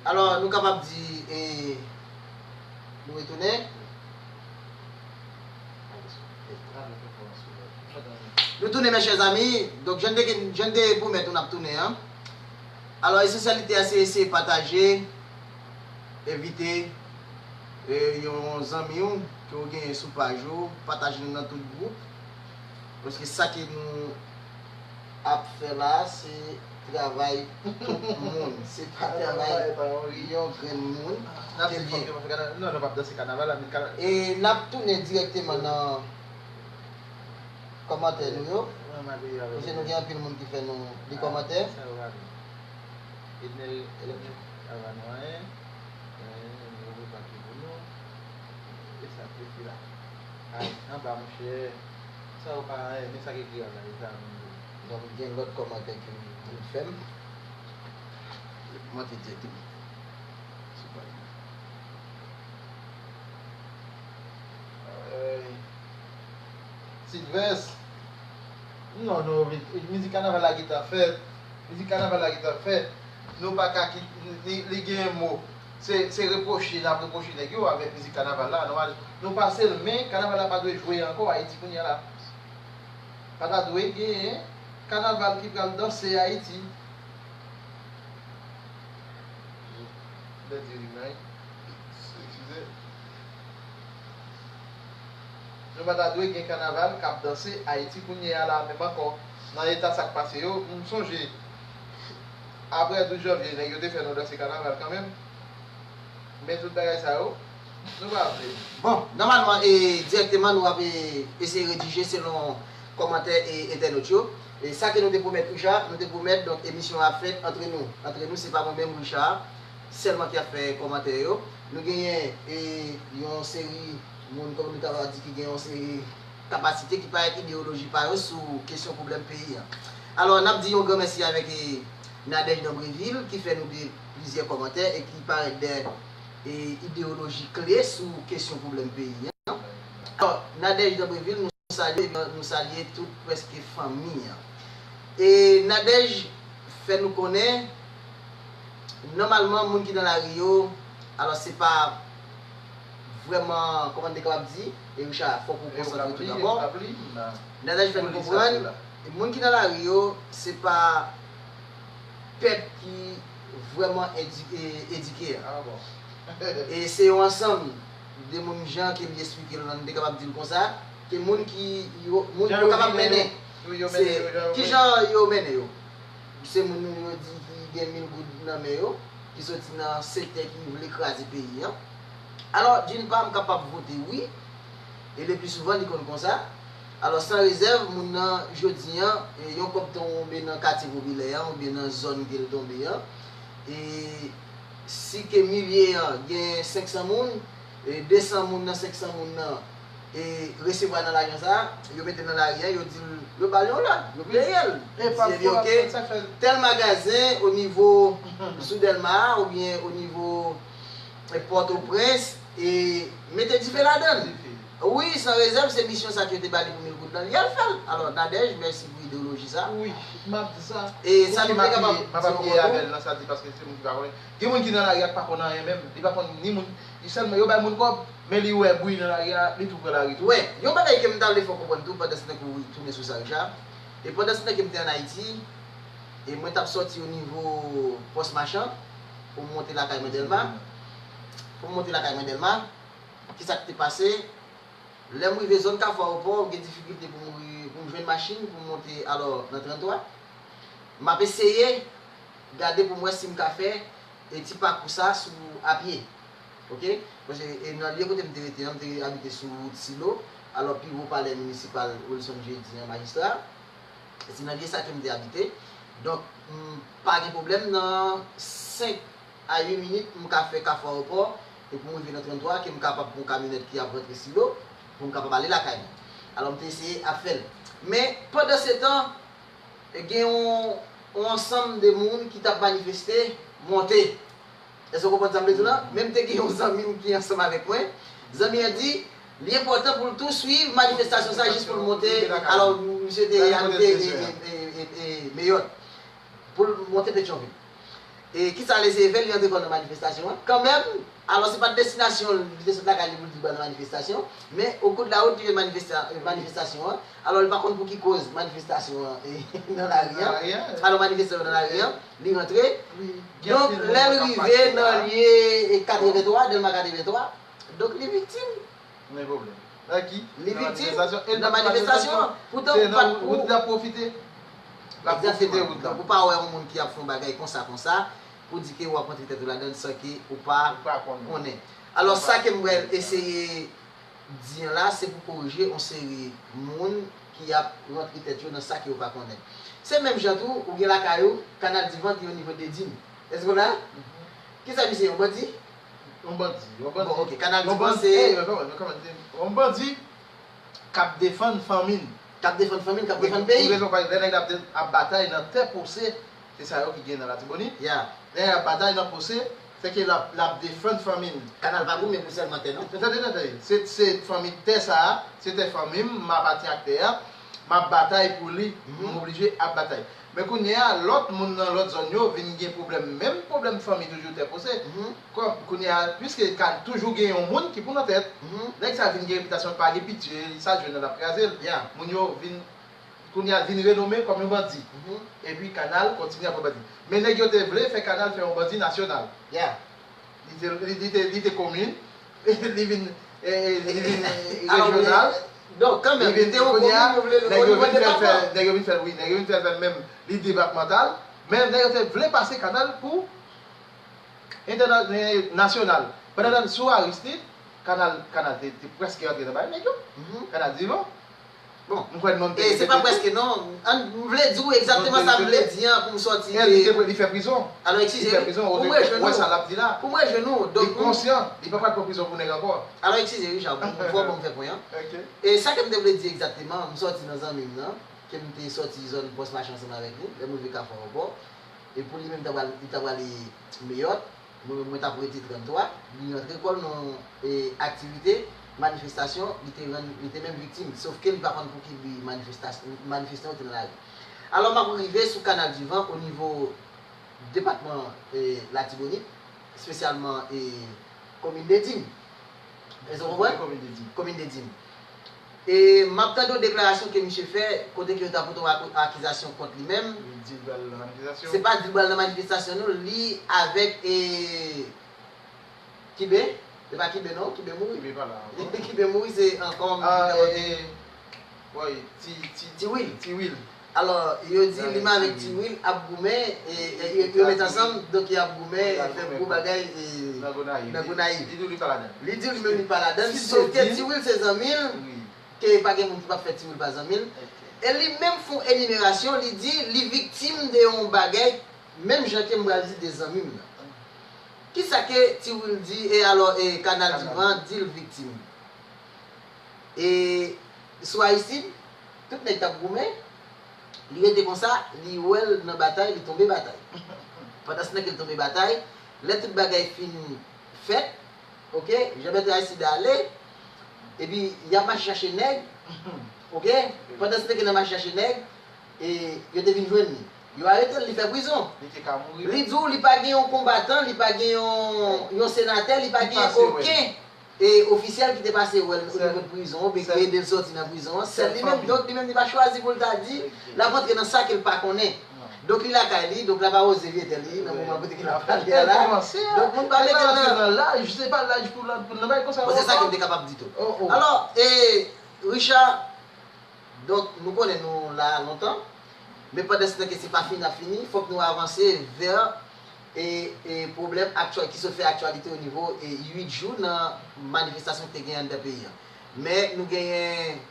Alò, nou kapab di, e, nou retounen. Nou tounen, mes chers amis. Donk, jan n te, jan n te pwomèt nou n ap tounen an. Alò, esansyalite a se eseye pataje, envite, e, yon zanmi w ke w genyen sou paj ou, pataje nou nan tout gwoup. Paske sa ke nou ap fè la, se travay tout moun. Se pa travay yon grenn moun ke l ye. E n ap tounen dirèkteman nan kòmantè nou yo. Paske nou gen anpil moun ki fè nou li kòmantè. Ednel, Ednel, Avanwayen, eh, nou repa ki pou nou. E sa, e fi la. Ay, anba, monchè. Sa yo pa, eh, men sa ki ekri a la, e sa menm tou. Donk, gen lòt kòmantè ke moun fè m. Kòmantè dirèkteman. Sou paj la. Ay. Silvès. Non, non, mizik kanaval la gentan fèt. Mizik kanaval la gentan fèt. Nou pa ka ki, li, li gen mo. Se, se repwoche, n ap repwoche nèg yo avèk mizik kanaval la. Nou pa, nou pa sèl, men kanaval la pa dwe jwe ankò Ayiti kounye a la. Pa ta dwe genyen kanaval ki pral danse Ayiti. Lè di rimay. Eskize. Nou pa ta dwe gen kanaval k ap danse Ayiti kounye a la menm ankò. Nan eta sa k pase yo, m sonje, apre douz janvye, nèg yo te fè nou danse kanaval kanmenm. Men tout bagay sa yo, nou pa vle. Bon, nòmalman, e, dirèkteman, nou ap, e, eseye redije selon kòmantè e entènot yo. E sa ke nou te pwomèt Richard, nou te pwomèt, donk, emisyon an ap fèt antre nou. Antre nou, se pa mwen menm, Richard, sèlman ki ap fè kòmantè yo. Nou genyen, e, yon seri moun, kòm nou ta va di, ki gen yon seri kapasite ki parèt ideyoloji pa yo sou kesyon pwoblèm peyi a. Alò, n ap di yon gran mèsi avèk, e, Nadège Dambreville, ki fè nou de plizyè kòmantè e ki parèt de, e, ideyoloji kle sou kesyon pwoblèm peyi a. Alò, Nadège Dambreville, nou salye, nou salye tout prèske fanmi an. E Nadège fè nou konnen, nòmalman, moun ki nan lari yo, alò, se pa vrèman, kòman n te kapab di, e Richard, fòk ou konsantre tou dabò. Nadège fè nou konprann, moun ki nan lari yo, se pa pèp ki vrèman edi-, e, edike a. E se yon ansanm de moun, jan ke m te esplike l lan, m te kapab di l konsa, ke moun ki yo, moun yo kapab mennen. Se kijan yo mennen yo? Se moun yo di ki gen mil goud nan men yo, ki soti nan sektè ki vle kraze peyi an. Alò, d'une part, m kapab vote wi, e le pli souvan, li konn konsa. Alò, san rezèv, moun nan, jodi an, e, yon kòb tonbe nan katye popilè an, oubyen nan zòn ke l tonbe an, e si ke milye an gen senk san moun, e de san moun nan senk san moun nan, e resevwa nan lajan sa a, yo mete l nan lari an, yo di l, yo ba l yon lòd, yo peye l. Di, ebyen, oke, tèl magazen o nivo sou Dèlma a, oubyen o nivo, e, Pòtoprens, e mete dife ladan l. Wi, san rezèv, se misyon sa ke yo te ba li pou mil goud lan, li al fè l. Alò, Nadège, mèsi pou ideyoloji sa. Wi, m ap di sa. E sa nou te kapab di yon mo tou. Gen moun ki nan lari a k pa konn anyen menm. Li pa konn ni moun. Li sèlman, yo bay moun kòb, men li wè bri nan lari a, li tou pran lari tou. Wè, yon bagay ke m ta vle fè w konprann tou, pandan se tan ke w tounen sou sa, Richard. E pandan se tan ke m te ann Ayiti, e mwen t ap sòti o nivo Pòs Machan, pou m monte lakay mwen Dèlma. Pou m monte lakay mwen Dèlma, kisa k te pase? Lè m rive zòn Kafou Ayewopò, m gen difikilte pou m ri-, pou m jwenn machin, pou m monte alò nan tranntwa. M ap eseye gade pou m wè si m ka fè, e, ti pakou sa sou apye. Oke? Paske, e, nan lye kote m te rete an, m te abite sou wout Silo, alò pi wo palè minisipal Wilson Jeudi an, majistra. E se nan lye sa ke m te abite. Donk, m pa gen pwoblèm, nan senk a uit minit, m ka fè Kafou Ayewopò, e pou m rive nan tranntwa, ke m kapab pran yon kamyonèt ki ap rantre Silo, pou m kapab ale lakay mwen. Alò, m te eseye ap fè l. Men, pandan se tan, e gen yon, yon ansanm de moun ki t ap manifeste, monte. Èske w konprann sa m vle di w la? Menm te gen yon zanmi m ki ansanm avèk mwen. Zanmi an di, li enpòtan pou l tou swiv manifestasyon sa jis pou l monte. Alò, misye te abite, e, e, e, e, e, Meyòt. Pou l monte Petyonvil. E kisa l eseye fè? Li antre kò l nan manifestasyon an kanmenm. Alò, se pa t destinasyon l, li te sot lakay li pou l di l pral nan manifestasyon, men okou de la wout, li jwenn manifesta- manifestasyon an. Alò, li pa konn pou ki koz manifestasyon an nan lari an. Alò, manifestan yo nan lari an, li rantre. Donk, lè l rive nan lye katrevenntwa, Dèlma katrevenntwa, donk li viktim. Li viktim nan manifestasyon an. Poutan, ou pa t pou. Egzakteman. Donk, ou pa wè yon moun ki ap fè yon bagay konsa, konsa, pou di ke w ap rantre tèt ou ladan l san ke ou pa konnen. Alò, sa ke m pral eseye di an la, se pou korije yon seri moun ki ap rantre tèt yo nan sa ke yo pa konnen. Se menm jan tou, ou gen lakay ou, Kanal Divan ki o nivo Dedim. Èske w la? Kisa misye, yon bandi? Yon bandi, yon bandi. Bon, ok, Kanal Divan se yon bandi k ap defann fanmi l. K ap defann fanmi l, k ap defann peyi. Pou rezon pa, lè nèg la ap de- ap batay nan tè pose, se sa yo ki gen nan Latibonit. Lè nèg la ap batay nan pose, se ke l ap, l ap defann fanmi l. Kanal pa goumen pou sèlman tè, non. Tande, tande. Se, se fanmi, tè sa a, se tè fanmi m, m apatyen ak tè a, m ap batay pou li, m oblije ap batay. Men kounye a, lòt moun nan lòt zòn yo vin gen pwoblèm, menm pwoblèm fanmi toujou tè pose. Kòm kounye a, piske ka toujou gen yon moun ki pou nan tèt, nèg sa vin gen repitasyon pa gen pitye, sa jwenn nan l ap kraze l. Moun yo vin, kounye a, vin renome kòm yon bandi. Epi Kanal kontinye ap yon bandi. Men nèg yo te vle fè Kanal fè yon bandi nasyonal. Li te, li, li te, li te komin, li vin, eh, li vin, eh, rejyonal. Donk, kanmenm, li te yon komin, yo vle l o nivo depatman. Nèg yo vin fè l, wi, nèg yo vin fè l menm, li depatmantal. Men nèg yo te vle pase Kanal pou entèna- eh, nasyonal. Pandan sou Aristide, Kanal, Kanal te, te prèske antre nan bagay nèg yo. Kanal Divan. Bon. M kwè non te. E se pa prèske non. An, m vle di w egzakteman sa m vle di an pou m sòti de. Li te, li fè prizon. Alò, eskize, wi. Pou m rejwenn ou. Wè sa l ap di la. Pou m rejwenn ou. Donk, li konsyan. Li pa pral pran prizon pou nèg ankò. Alò, eskize, Richard, pou, pou, pou m fè pwen an. E sa ke m te vle di egzakteman, m sòti nan zanmi m nan, ke m te sòti zòn Pòs Mache ansanm avèk li, lè m rive Kafou Ayewopò. E pou li menm, li ta pral, li ta prale Meyòt. Mwen menm, mwen t ap rete tranntwa, li rantre kò l nan, e, aktivite manifestasyon, li te rann, li te menm viktim, sof ke li pa konn pou ki bi manifestas- manifestan yo te nan lari. Alò, m ap rive sou Kanal Divan o nivo depatman, e, Latibonit, espesyalman, e, komin Dedim. Èske w konprann? Komin Dedim. Komin Dedim. E m ap tande yon deklarasyon ke misye fè, kote ke yo ta pote yon ak- akizasyon kont li menm. Li di l pral nan manifestasyon. Se pa di l pral nan manifestasyon, non. Li avèk, e, Kiben. Se pa Kiben, non. Kiben mouri. Kiben pa la ankò. Kiben mouri, se ankò. Ah, e, e, wi, Ti, Ti, Ti Will. Ti Will. Alò, yo di li menm avèk Ti Will ap goumen, e, e, yo, yo met ansanm, donk y ap goumen, fè gwo bagay, e, nan Gonayiv. Li di li pa ladan. Li di li menm li pa ladan, sof ke Ti Will se zanmi l, ke pa gen moun ki p ap fè Ti Will pa zanmi l. E li menm fè yon enimerasyon, li di li viktim de yon bagay, menm jan ke m pral di de zanmi m nan. Kisa ke Ti Will di, e alò, e Kanal Divan di l viktim? E sou Aristide, tout nèg t ap goumen, li rete konsa, li wè l nan batay, li tonbe batay. Pandan se tan ke l tonbe batay, lè tout bagay fin fèt, oke, Jean Bertrand Aristide ale, epi y ap mache chache nèg, oke, pandan se tan ke n ap mache chache nèg, e yo te vin jwenn li. Yo arete l, li fè prizon. Li te ka mouri. Li di w li pa gen yon konbatan, li pa gen yon, yon senatè, li pa gen okenn e ofisyèl ki te pase wè l o nivo de prizon, oubyen ki ede l sòti nan prizon an, sèl li menm. Donk, li menm, li pa chwazi pou l ta di l ap rantre nan sa ke l pa konnen. Donk, li lakay li, donk, l ap awoze vye tè li nan moman kote ke l ap pale a la. Donk, moun pa mete l nan laj, se pa laj pou l, pou l nan bagay konsa. Bon, se sa ke m te kapab di tou. Alò, e, Richard, donk, nou konnen nou la lontan, men pandan se tan ke se pa fini ap fini, fòk nou avanse vè, e, e pwoblèm aktyèl ki sot fè aktyalite o nivo, e uit jou nan manifestasyon ki te genyen anndan peyi an. Men nou genyen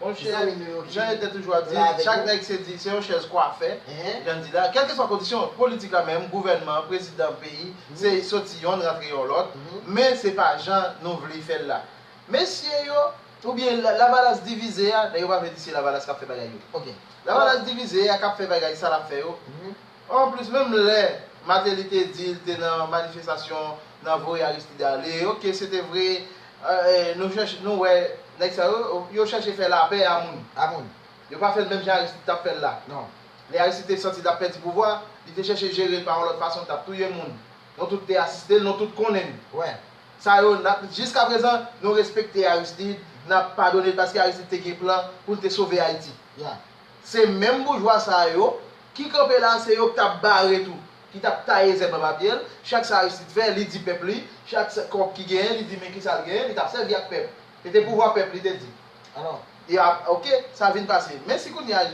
zanmi nou yo ki la avèk nou. Monchè, jan yo te toujou ap di, chak nèg se di, se yon chèz kwafe, jan di la, kèlkeswa kondisyon politik la menm, gouvènman, prezidan peyi, se soti yonn rantre yon lòt, men se pa jan nou vle fè l la. Mesye yo, oubyen la- Lavalas divize a, nèg yo pa vle di se Lavalas k ap fè bagay yo. Lavalas divize a k ap fè bagay sa l ap fè yo. Anplis, menm lè Martelly te di l te nan manifestasyon nan voye Aristide ale, oke, se te vre, e, nou chèche, nou wè nèg sa yo, yo chèche fè lapè a moun. A moun. Yo pa fè l menm jan Aristide t ap fè l la. Non. Lè Aristide te santi l ap pèdi pouvwa, Li te chèche jere l pa yon lòt fason, l t ap touye moun. Nou tout te asiste l, nou tout konnen l. Wè. Sa yo, n ap, jiskaprezan, nou respekte Aristide, n ap padone l paske Aristide te gen plan pou l te sove Ayiti. Se menm boujwa sa yo ki kanpe la, se yo k t ap bare tou, ki t ap taye zèb anba pye l. Chak sa Aristide fè, li di pèp li, chak sa, kòb ki genyen, li di men kisa l genyen, li t ap sèvi ak pèp. Se te pouvwa pèp li te di. Alò, e ap, oke, sa vin pase. Men si kounye a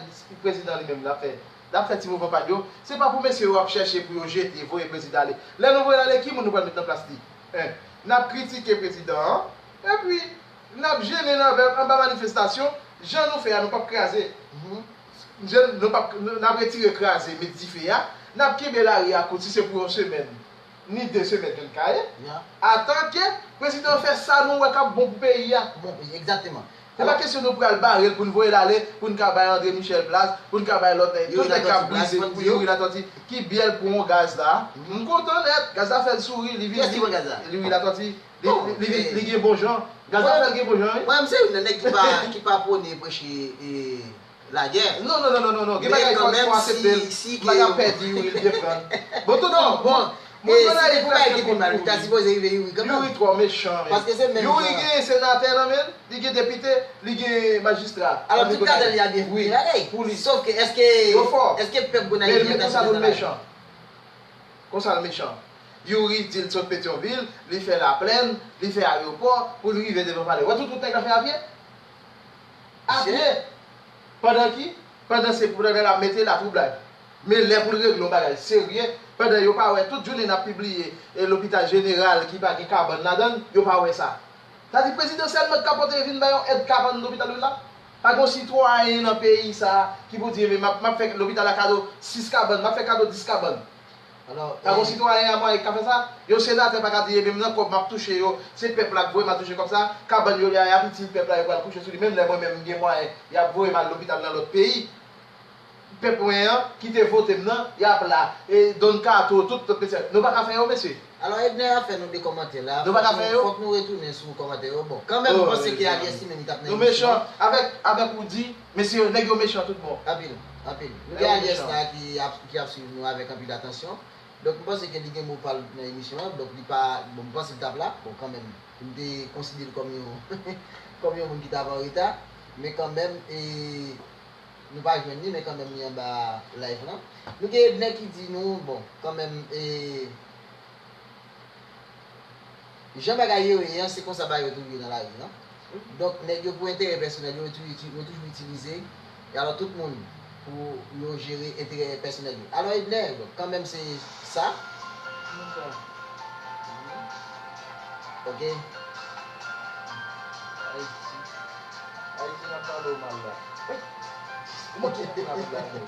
prezidan li menm l ap fè, l ap fè ti mouvman pa l yo, se pa pou mesye yo ap chèche pou yo jete, voye prezidan ale. Lè nou voye l ale, ki moun nou pral met nan plas li? Hein? N ap kritike prezidan an, epi n ap jennen nan, anba manifestasyon, jan nou fè a, nou p ap kraze. Jan nou p ap, n ap retire kraze, met dife a, n ap kenbe lari a kout, si se pou yon semèn, ni de semèn, jan l ka ye. Atanke prezidan fè sa nou wè k ap bon pou peyi a. Bon, egzakteman. Se pa kesyon nou pral bare l pou n voye l ale, pou n ka bay André Michel plas, pou n ka bay lòt nèg, tout nèg k ap brize pou Youri Latortue, ki byèl pou yon gaz la. M kontan nèt, gaz la fè l souri, li vin. Kiyès ki pran gaz la? Youri Latortue. Li, li, li, li gen bon jan. Gaz la fè l gen bon jan, wi. Mwen, mwen, se youn nan nèg ki pa, ki pa pwone preche, e, lagè. Non, non, non, non, non, non. Gen bagay fò, fò aksepte l. M pa ka pèdi Youri, li te pran. Bon, tout bon, bon. Moun nan Ayiti ap fè kont pou Youri. Ta sipoze rive Youri kanmenm. Youri twò mechan, men. Paske se menm jan. Youri gen senatè nan men l, li gen depite, li gen majistra. Alò, tout kadanm li a byen fouye bagay. Pou li. Sof ke, èske, èske pèp Gonayiv la ta sipoze la? Konsa l mechan. Youri di l sot Petyonvil, li fè Laplèn, li fè ayewopò, pou l rive devan palè. Wè tout wout nèg la fè a pye? A pye. Pandan ki? Pandan se pandan l ap mete latwoublay. Men lè pou l regle yon bagay serye, pandan yo pa wè tout jounen n ap pibliye, e, lopital jeneral ki pa gen kabann ladan l, yo pa wè sa. Sa di prezidan sèlman k ka pote vin bay yon èd kabann lopital yo la? Pa gen yon sitwayen nan peyi sa a ki pou di, men m ap, m ap fè lopital la kado sis kabann, m ap fè kado dis kabann. Pa gen yon sitwayen a mwayen ki ka fè sa? Yon senatè pa ka di, ebyen, m nan kòb m ap touche yo, se pèp la k voye m al touche kòb sa, kabann yo la, y ap itil pèp la, yo pral kouche sou li, menm lè mwen menm m gen mwayen, y ap voye m al lopital nan lòt peyi. Pèp mwen an, ki te vote m nan, y ap la, e, Don Kato, tout, tout mesye. Nou pa ka fè yo, mesye. Alò, Edner, afè nou de kòmantè la, nou pa ka fè yo. Fòk nou retounen sou kòmantè yo. Bon, kanmenm, m panse ke Aliès li menm li t ap nan emisyon an. Nou mechan, avèk, avèk ou di, mesye, nèg yo mechan tout bon. Anpil, anpil. Nou gen Aliès la ki ap, ki ap swiv nou avèk anpil atansyon. Donk, m panse ke li gen mo pa l nan emisyon an. Donk, li pa, bon, m panse l t ap la. Bon, kanmenm, m te konsidere l kòm yon, kòm yon moun ki t ap an reta. Men kanmenm, e, nou pa jwenn li, men kanmenm li anba live lan. Nou gen Edner ki di nou, bon, kanmenm, e, jan bagay yo ye an, se konsa bagay yo toujou ye nan lari an. Donk, nèg yo pou enterè pèsonèl yo, yo toujou, yo toujou itilize, e alò tout moun pou yo jere enterè pèsonèl yo. Alò, Edner, bon, kanmenm se sa. Oke. Ayiti. Ayiti, n ap pale w mal la. Kòman ki pou n ap la menm?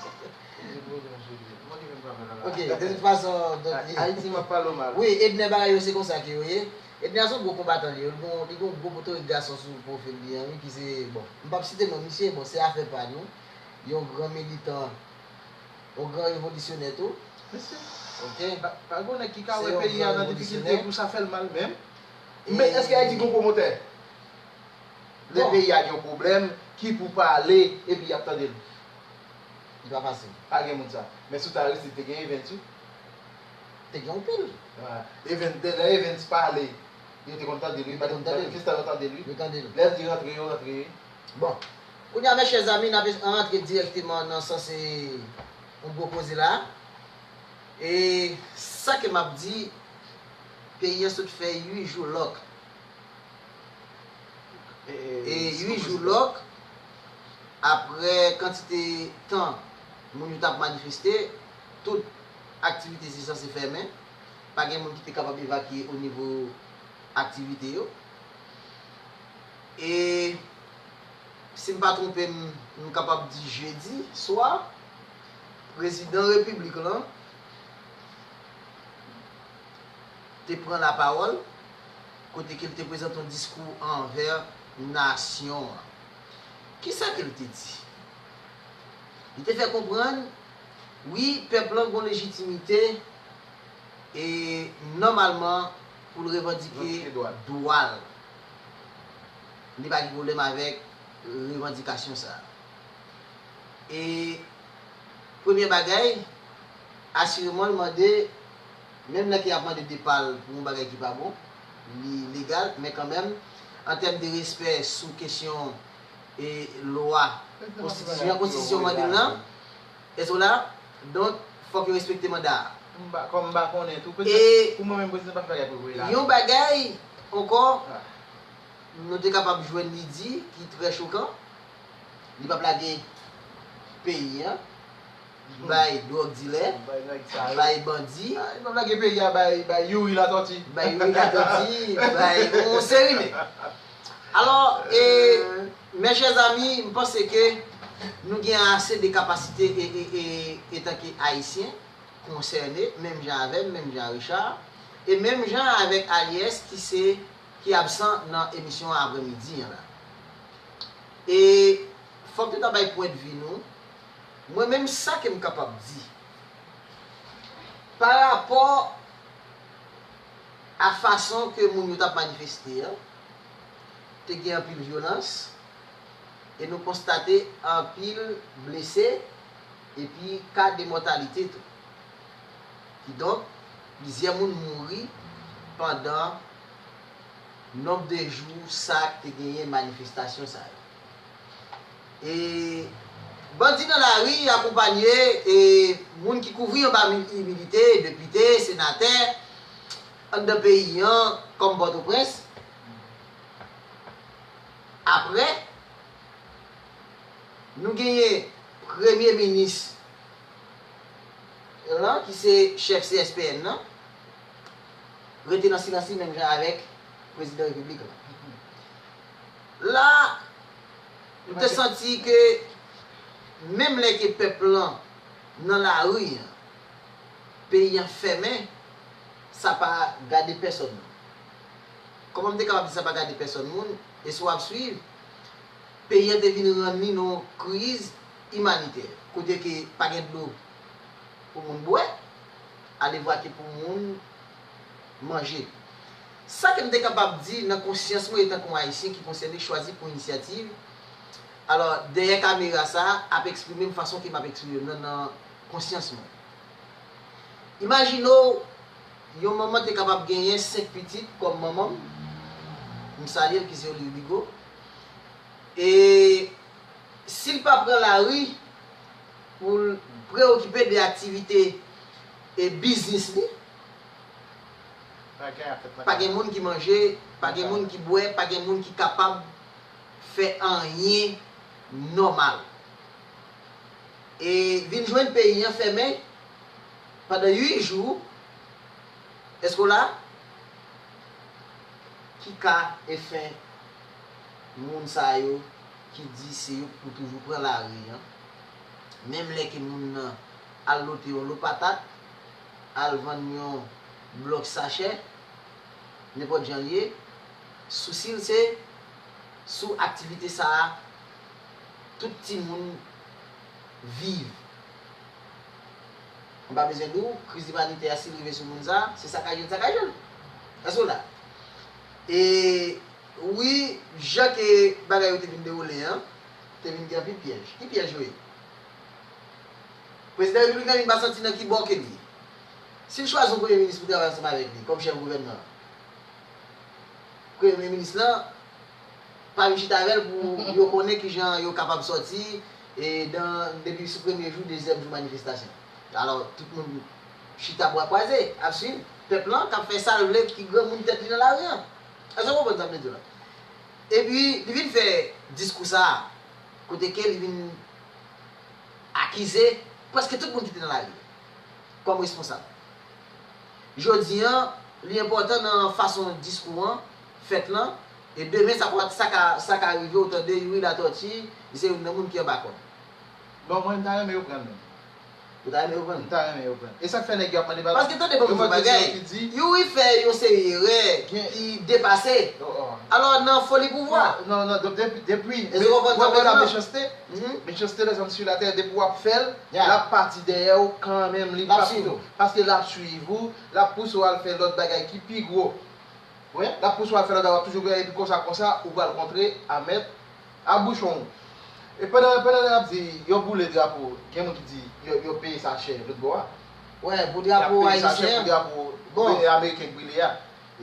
Oke, de tout fason, donk, Ayiti, m ap pale w mal. Wi, Edner, bagay yo se konsa ke yo ye. Edner se yon gwo konbatan li ye. Li gon, li gon gwo potorik gason sou pwofil li an, wi, ki se, bon, m p ap site non misye, bon, se afè pa nou. Yon gran militan, yon gran revolisyonè tou. Mesye, oke, pa, pa gon nèg ki ka wè peyi a nan difikilte pou sa fè l mal menm. Men èske Ayiti gon pwomotè? Lè peyi a gen yon pwoblèm, ki pou pale, epi y ap tande l. Li pa fasil. Pa gen moun sa. Men sou ta Aristide te gen event, wi. Te gen anpil. Event, lè event pale, yo te konn tande l, wi. Yo te konn tande l. Manifestan yo tande l, wi. Yo tande l. Lè l di rantre, yo rantre, wi. Bon. Kounye a, mes chers amis, n ap rantre dirèkteman nan sans e yon gwo koze la. E sa ke m ap di, peyi an sot fè uit jou lòk. E uit jou lòk, apre kantite tan moun yo t ap manifeste, tout aktivite te sanse fèmen. Pa gen moun ki te kapab evakye o nivo aktivite yo. E si m pa twonpe m, m kapab di jedi swa, prezidan repiblik lan te pran lapawòl, kote ke l te prezante yon diskou anvè nasyon an. Kisa ke l te di? Li te fè konprann, wi, pèp lan gon lejitimite e nòmalman pou l revandike dwa l. Li pa gen pwoblèm avèk revandikasyon sa a. E premye bagay, Asireman, l mande, menm lè ke y ap mande depa l pou yon bagay ki pa bon, li legal, men kanmenm, an tèm de respè sou kesyon e lwa konstitisyon, konstitisyon mande l lan, èske w la? Donk, fòk yo respekte manda a. M pa, kòm m pa konnen tou, petèt, e pou mwen menm, prezidan pa fè bagay pou l voye la. Yon bagay ankò, nou te kapab jwenn li di, ki trè chokan, li p ap lage peyi an bay dwòg dilè, bay bandi, li p ap lage peyi a bay, bay Youri Latòti, bay Youri Latòti, bay yon seri nèg. Alò, e, mes chers amis, m panse ke nou gen ase de kapasite e, e, e, etanke Ayisyen konsène, menm jan avè m, menm jan a Richard, e menm jan avèk Aliès ki se, ki absan nan emisyon aprèmidi an la. E fòk nou ta bay pwendvi nou. Mwen menm, sa ke m kapab di pa rapò a fason ke moun yo t ap manifeste an, te gen anpil vyolans e nou konstate anpil blese epi ka de mòtalite tou. Kidonk, plizyè moun mouri pandan nonb de jou sa k te genyen manifestasyon sa yo. E bandi nan lari akonpanye e moun ki kouvri anba mi- iminite, depite, senatè, anndan peyi an, kòm Pòtoprens. Apre, nou genyen premye minis lan, ki se chèf C S P N nan, rete nan silans li menm jan avèk prezidan repiblik lan. La, m te santi ke menm lè ke pèp lan nan lari an, peyi an fèmen, sa pa gade pèsòn moun. Kòman m te kapab di sa pa gade pèsòn moun? E si w ap swiv, peyi an te vin rann li nan yon kriz imanitè, kote ke pa gen dlo pou moun bwè, alevwa ke pou moun manje. Sa ke m te kapab di nan konsyans mwen etanke yon Ayisyen ki konsène, chwazi pran inisyativ, alò, dèyè kamera sa a, ap eksprime m fason ke m ap eksprime m nan, nan konsyans mwen. Imajine w, yon manman te kapab genyen senk pitit kòm manman m, m salye l ki se Olivier Bigot, e si l pa pran lari pou l preyokipe de aktivite e biznis li, pa gen moun ki manje, pa gen moun ki bwè, pa gen moun ki kapab fè anyen nòmal. E vin jwenn peyi an fèmen pandan uit jou, èske w la? Ki ka e fen moun sa yo ki di se yo k pou toujou pran lari an, menm lè ke moun nan al lote yon lo patat, al vann yon blòk sachè, nenpòt jan l ye, sousi l se sou aktivite sa a tout timoun viv. M pa bezwen di w, kriz imanitè a, si l rive sou moun sa, se sakajel, sakajel. Èske w la? E wi, jan ke bagay yo te vin dewoule an, te vin gen anpil pyèj. Ki pyèj yo ye? Prezidan repiblik lan vin pa santi nan ki bò ke l ye. Si l chwazi yon premye minis pou travay ansanm avèk li kòm chèf gouvènman an, premye minis lan pa vin chita avè l pou yo konnen kijan yo kapab sòti e dan, depi sou premye jou, dezyèm jou manifestasyon. Alò, tout moun chita bra kwaze, ap swiv pèp lan k ap fè sa l vle, ki granmoun tèt li nan lari an. Èske w konprann sa m vle di w la? Epi, li vin fè diskou sa a, kote ke li vin akize prèske tout moun ki te nan lari kòm responsab. Jodi an, li enpòtan nan fason diskou an fèt lan, e demen sa ka, sa ka, sa ka rive w tande Youri Latòti, li se youn nan moun ki anba kòd. Bon, mwen, m ta renmen yo pran l menm. Ou ta renmen yo pran l? M ta renmen yo pran l. E sa k fè nèg yo ap mande bagay? Paske tande, ban m di w yon bagay, Youri fè yon seri erè ki depase. Alò, nan foli pouvwa. Non, non, non, depi, depi, èske w konprann sa m vle di w la? Mechanste, mechanste les hommes sur la terre, depi w ap fè l, l ap pati dèyè w kanmenm, li p ap kite w. Paske l ap swiv ou, l ap pouse w al fè lòt bagay ki pi gwo. Wi, l ap pouse w al fè lòt bagay, w ap toujou gade, epi konsa, konsa, ou pral kontre a mèt a bouchon w. E pandan, pandan n ap di yo boule drapo, gen moun ki di yo, yo peye sa chè lòt bò a. Wè, pou drapo ayisyen an. Pou drapo ameriken k brile a.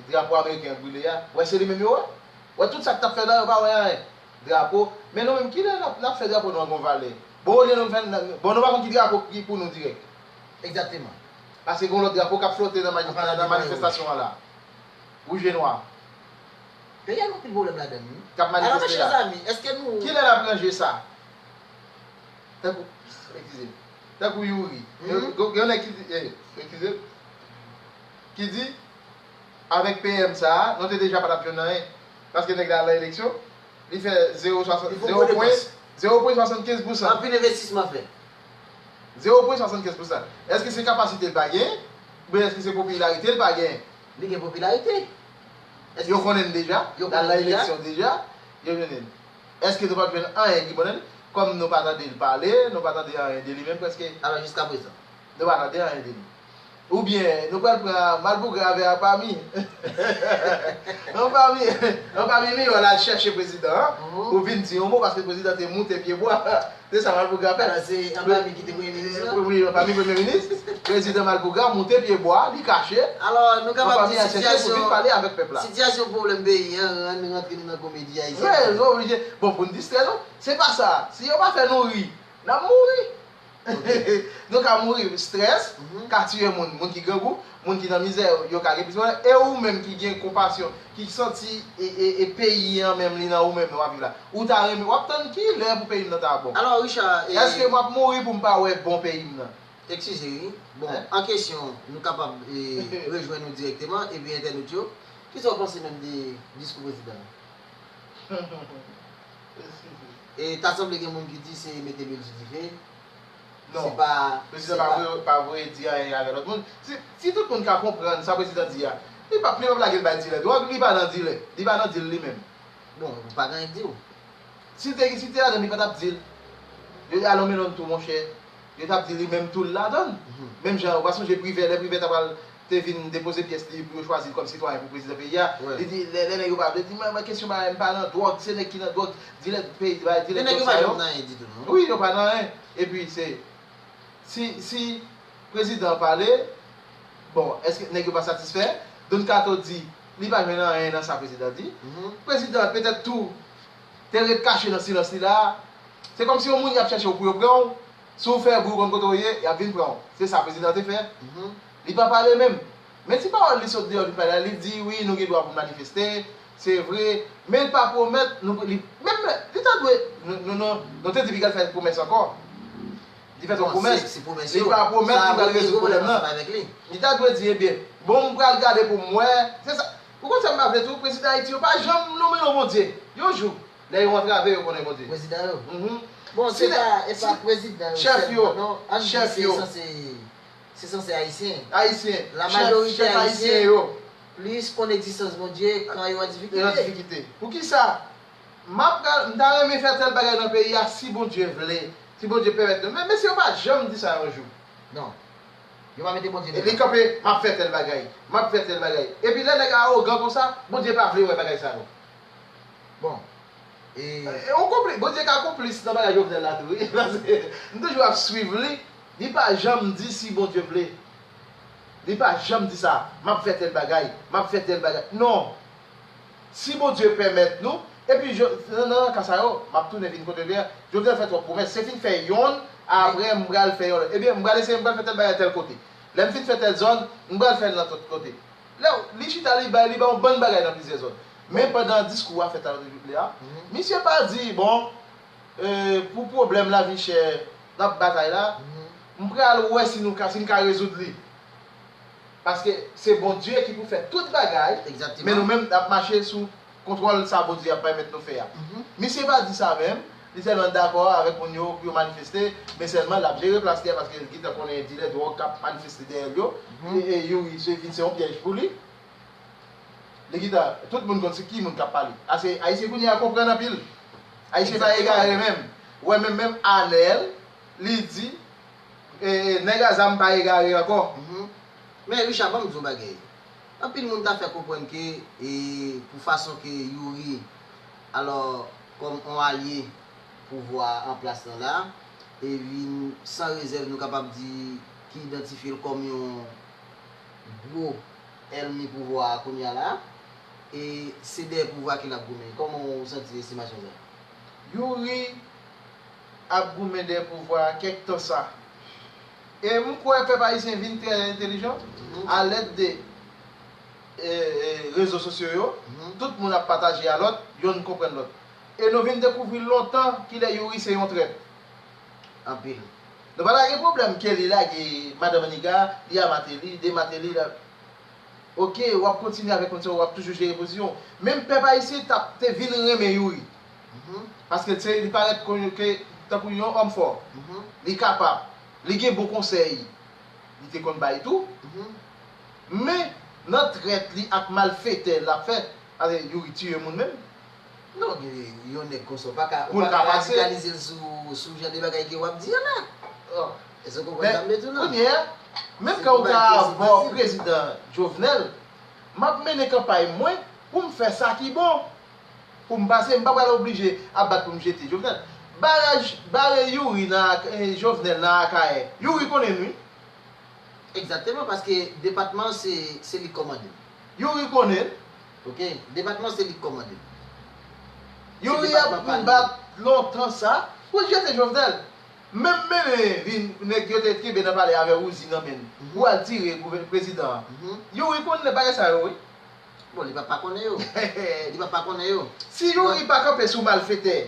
Drapo ameriken k brile a. Wè, se li menm yo wè. Wè, tout sa k t ap fè la, yo pa wè anyen. Drapo. Men nou menm, kilè n ap, n ap fè drapo nou an gon valè? Bon, olye nou fè, bon, nou pa konn ki drapo ki pou nou dirèk. Egzakteman. Paske gon lòt drapo k ap flote nan manifestasyon an la. Wouj e nwa. Peyi a gen anpil pwoblèm ladan l, wi. K ap manifeste la. Alò, mezanmi, èske nou... Kilè n ap ranje sa? Tankou, eskize m. Tankou Youri. Gen yon nèg ki di, eh, eskize m. Ki di, avèk P M sa a, nou te deja pa t ap jwenn anyen. Paske nèg la al nan eleksyon, li fè zewo swasant, zewo pwen, zewo pwen swasannkenz pousan. Anpil envestisman fèt. Zewo pwen swasannkenz pousan. Èske se kapasite l pa genyen? Oubyen èske se popilarite l pa genyen? Li gen popilarite. Yo konnen l deja, l al nan eleksyon deja, yo konnen l. Èske nou p ap jwenn anyen ki bon nan li? Kòm nou pa tande l pale, nou pa tande anyen de li menm prèske. Alò, jiskaprezan? Nou pa tande anyen de li. Oubyen, nou pral pran Malpougra avè Apami. Apami, Apami miyò l al chèche prezidan an pou vin di yon mo, paske prezidan te moute pye bwa. Se sa Malpougra fè. Alò, se Apami ki te premye minis la? Wi, Apami premye minis. Prezidan Malpougra moute pye bwa, li kache. Alò, nou kapab di sitiyasyon, sitiyasyon pwoblèm peyi an rann rantre nou nan komedi ayisyen. Wi, nou oblije. Bon, pou n distrè nou, se pa sa. Si yo pa fè nou ri, n ap mouri. Nou ka mouri strès, ka tiye moun, moun ki grangou, moun ki nan mizè, yo ka gen plis pwoblèm. E ou menm ki gen konpasyon, ki santi e, e, e peyi an menm li nan ou menm w ap viv la. Ou ta renmen, w ap tann ki lè pou peyi m nan ta bon? Alò, Richard, e... Èske m ap mouri pou m pa wè bon peyi m nan? Eskize, wi. Bon, an kesyon, nou kapab, e, rejwenn nou dirèkteman, epi entènot yo, kisa w panse menm de diskou prezidan an? E ta sanble gen moun ki di se mete lwil sou dife. Non. Se pa, prezidan pa voye, pa voye di anyen avè lòt moun. Si, si tout moun ka konprann sa prezidan di a, li p ap, li p ap lage l bay dilè dwòg, li pa nan dilè, li pa nan dil li menm. Bon, ou pa gen anyen k di w. Si l te, si l te ladan, li pa t ap di l. Yo te al nan melon tou, monchè. Yo t ap di li menm tou l ladan l. Menm jan, ou pa sonje Privè, lè Privè ta pral te vin depoze pyès li pou yo chwazi l kòm sitwayen pou prezidan peyi a, li di, lè, lè nèg yo pa vle, di, mwen, mwen kesyon bagay, m pa nan dwòg, se nèg ki nan dwòg, dilè peyi, bay dilè dwòg sa yo. Men nèg yo pa janm nan anyen ditou, non? Wi, yo pa nan anyen. Epi se, si, si prezidan an pale, bon, èske nèg yo pa satisfè? Don Kato di, li pa jwenn anyen nan sa prezidan di. Prezidan an petèt tou te ret kache nan silans li la. Se kòmsi yon moun y ap chèche w pou yo pran w. Si w fè bri, w konn kote w ye, y ap vin pran w. Se sa prezidan te fè. Li pa pale menm. Men ti pawòl li sot deyò vin pale a, li di, wi, nou gen dwa pou n manifeste, se vre, men l pa pwomèt, nou, li, menm, li ta dwe, nou, nou, nou, nou te di Piga fè pwomès ankò. Li fè twòp pwomès. Li pa pwomèt li pral rezoud pwoblèm nan. Li ta dwe di, ebyen, bon, m pral gade pou m wè. Se sa. Ou konn sa m pa vle tou, prezidan Ayiti yo pa janm nonmen yon Bondye. Yon jou, lè yo antrave, yo konnen Bondye. Prezidan yo? Bon, se pa, e pa prezidan yo sèlman, non. Ann di se sanse, se sanse ayisyen. Ayisyen. La majorite ayisyen plis konn egzistans Bondye kan yo an difikite. Yo an difikite. Poukisa? M ap pral, m ta renmen fè tèl bagay nan peyi a si Bondye vle, si Bondye pèmèt nou. Men mesye yo pa janm di sa yon jou. Non. Yo pa mete Bondye devan. Li kanpe, m ap fè tèl bagay, m ap fè tèl bagay. Epi lè nèg awogan konsa, Bondye pa vle wè bagay sa yo. Bon. E, e, on konpli-, Bondye ka konplis nan bagay Jovenel la tou, wi. Paske m toujou ap swiv li, li pa janm di si Bondye vle. Li pa janm di sa, m ap fè tèl bagay, m ap fè tèl bagay. Non. Si Bondye pèmèt nou, epi jo-, nan, nan ka sa yo, m ap tounen vin kote l ye a. Jovenel fè twòp pwomès. Se fin fè yonn, apre m pral fè yon lòt. Ebyen, m pral eseye, m pral fè tèl bagay tèl kote. Lè m fin fè tèl zòn, m pral fè l nan tòt kote. Lè w, li chita, li bay, li bay yon bann bagay nan plizyè zòn. Men pandan diskou a fèt a lè a, misye pa di, bon, e, pou pwoblèm lavi chè n ap batay la, m pral wè si nou ka, si n ka rezoud li. Paske se Bondye ki pou fè tout bagay, men nou menm n ap mache sou kontwòl sa Bondye ap pèmèt nou fè a. Misye pa di sa menm, li sèlman dakò avèk moun yo pou yo manifeste, men sèlman l ap jere plas li a paske l gentan konnen dilè dwòg k ap manifeste dèyè l yo, e, e Youri se vin se yon pyèj pou li. Li gentan, tout moun konn se ki moun k ap pale. Ase, Ayisyen kounye a konprann anpil. Ayisyen pa egare menm. Ou wè menm, menm Anèl, li di, e, e, nèg a zam pa egare ankò. Men Richard, ban m di w yon bagay. Anpil moun ta fè konprann ke, e, pou fason ke Youri, alò, kòm on alye pouvwa an plas lan la, e vin san rezèv, nou kapab di, ki idantifye l kòm yon gwo ènmi pouvwa a kounye a la, e se dèyè pouvwa ke l ap goumen. Kòman w santi estimasyon sa? Youri ap goumen dèyè pouvwa a kèk tan sa. E m kwè pèp ayisyen vin trè entèlijan a lèd de e, e, rezo sosyo yo. Tout moun ap pataje a lòt, yonn konprann lòt. E nou vin dekouvri lontan kilè Youri se yon trèt. Anpil. Nou pa ta gen pwoblèm ke li lage madan Maniga, li a Mateli, de Mateli la. Oke, w ap kontinye avèk kondiksyon, w ap toujou jere pozisyon. Menm pèp ayisyen t ap te vin renmen Youri. Paske se li parèt kon ke tankou yon òm fò. Li kapab. Li gen bon konsèy. Li te konn bay tou. Men, nan trèt li ak malfetè l ap fè, ale Youri tiye moun menm. Non, gen yon nèg konsa, ou pa ka, ou pa ka radikalize l sou, sou jan de bagay ke w ap di a la. Èske w konprann sa m vle di w la? Kounye a, menm kan ou ta bò prezidan Jovenel, m ap mennen kanpay mwen pou m fè sa ki bon. Pou m pase, m pa pral oblije ap bat pou m jete Jovenel. Bare Youri nan, Jovenel nan Akayè. Youri konnen l wi. Egzakteman, paske depatman se, se li k kòmande l. Youri konnen l. Oke, depatman se li k kòmande l. Youri ap vin bat lontan sa pou l jete Jovenel. Menm mennen vin, nèg yo te kenbe nan palè avè Uzi nan men l pou al tire prezidan an. Youri konn bagay sa yo wi. Bon, li p ap pa konnen yo. Li p ap pa konnen yo. Si Youri pa kanpe sou malfetè,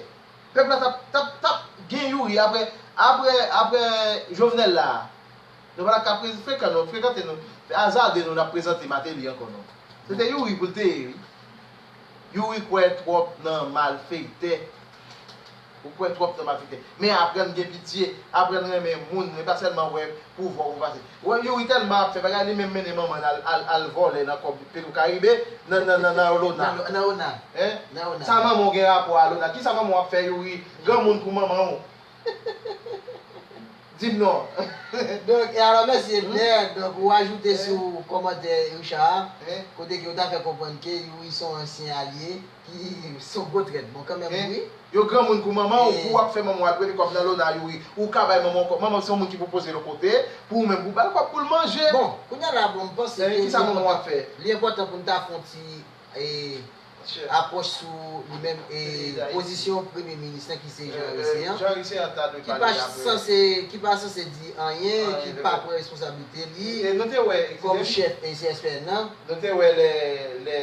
pèp la t ap, t ap, t ap gen Youri apre, apre, apre Jovenel la. Nou pa t ap ka frekan nou, frekante nou, azade nou n ap prezante Mateli ankò non. Se te Youri pou l te ye wi. Youri kwè twòp nan malfektè. Ou kwè twòp nan malfektè. Men aprann gen pitye, aprann renmen moun, men pa sèlman wè pouvwa ou pase. Wè Youri tèlman ap fè bagay, li menm mennen manman l al, al, al vòlè nan kòb Petwokaribe, nan, nan, nan, nan Lona. Nan, nan Lona. Hein? Nan Lona. Sa manman w gen rapò a Lona? Kisa manman w ap fè Youri? Granmoun pou manman w. Di m non. Donk, e alò, mèsi Edner. Donk, ou ajoute sou kòmantè Richard a, kote ke ou ta fè konprann ke Youri se yon ansyen alye ki se yon gwo trèt. Bon, kanmenm, wi. Yo granmoun kou manman w, pou w ap fè manman w al prete kòb nan Lona Youri. Ou ka bay manman w kòb. Manman w se yon moun ki pwopoze l yon kote, pou ou menm pou w ba l kòb pou l manje. Bon, kounye a la, bon, m panse ke li enpòtan pou n ta fè yon ti apwòch sou li menm e pozisyon premye minis lan ki se Jean Hérissé an, ki pa sanse, ki pa sanse di anyen, ki pa pran responsablite li kòm chèf e C S P N nan. Nou te wè lè, lè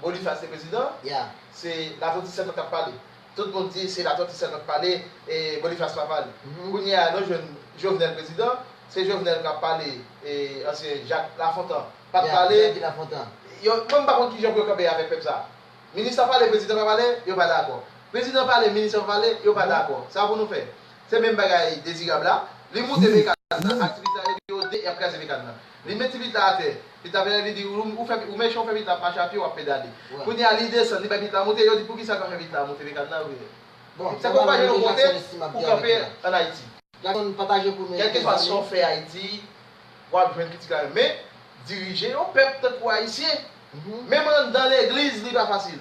Boniface te prezidan, se Latortue sèlman k ap pale. Tout moun di se Latortue sèlman k pale e Boniface pa pale. Kounye a nou jwenn Jovenel prezidan, se Jovenel k ap pale e ansyen Jacques Lafontant pa t pale. Yo, mwen m pa konn kijan pou yo kanpe avèk pèp sa. Minis la pale, prezidan pa pale, yo pa dakò. Prezidan pale, minis la pa pale, yo pa dakò. Sa pou nou fè? Se menm bagay Dezirab la. Li moute Mecca nan ak T-Fit la, epi yo de y ap kraze Mecca nan. Li met T-Fit la atè. Li t ap fè, li di, ou, ou fè, ou mechan, ou fè T-Fit la ap mache a pye, w ap pedale. Kounye a, li desann, li bay T-Fit la moute, yo di, poukisa w ka fè T-Fit la moute Mecca nan, ou vle. Bon, se pa yon kote pou kanpe ann Ayiti. Jackson, pataje pou nou. Kèlkeswa sa w fè Ayiti, w ap jwenn kritik la. Men, dirije yon pèp tankou Ayisyen, menm anndan legliz, li pa fasil.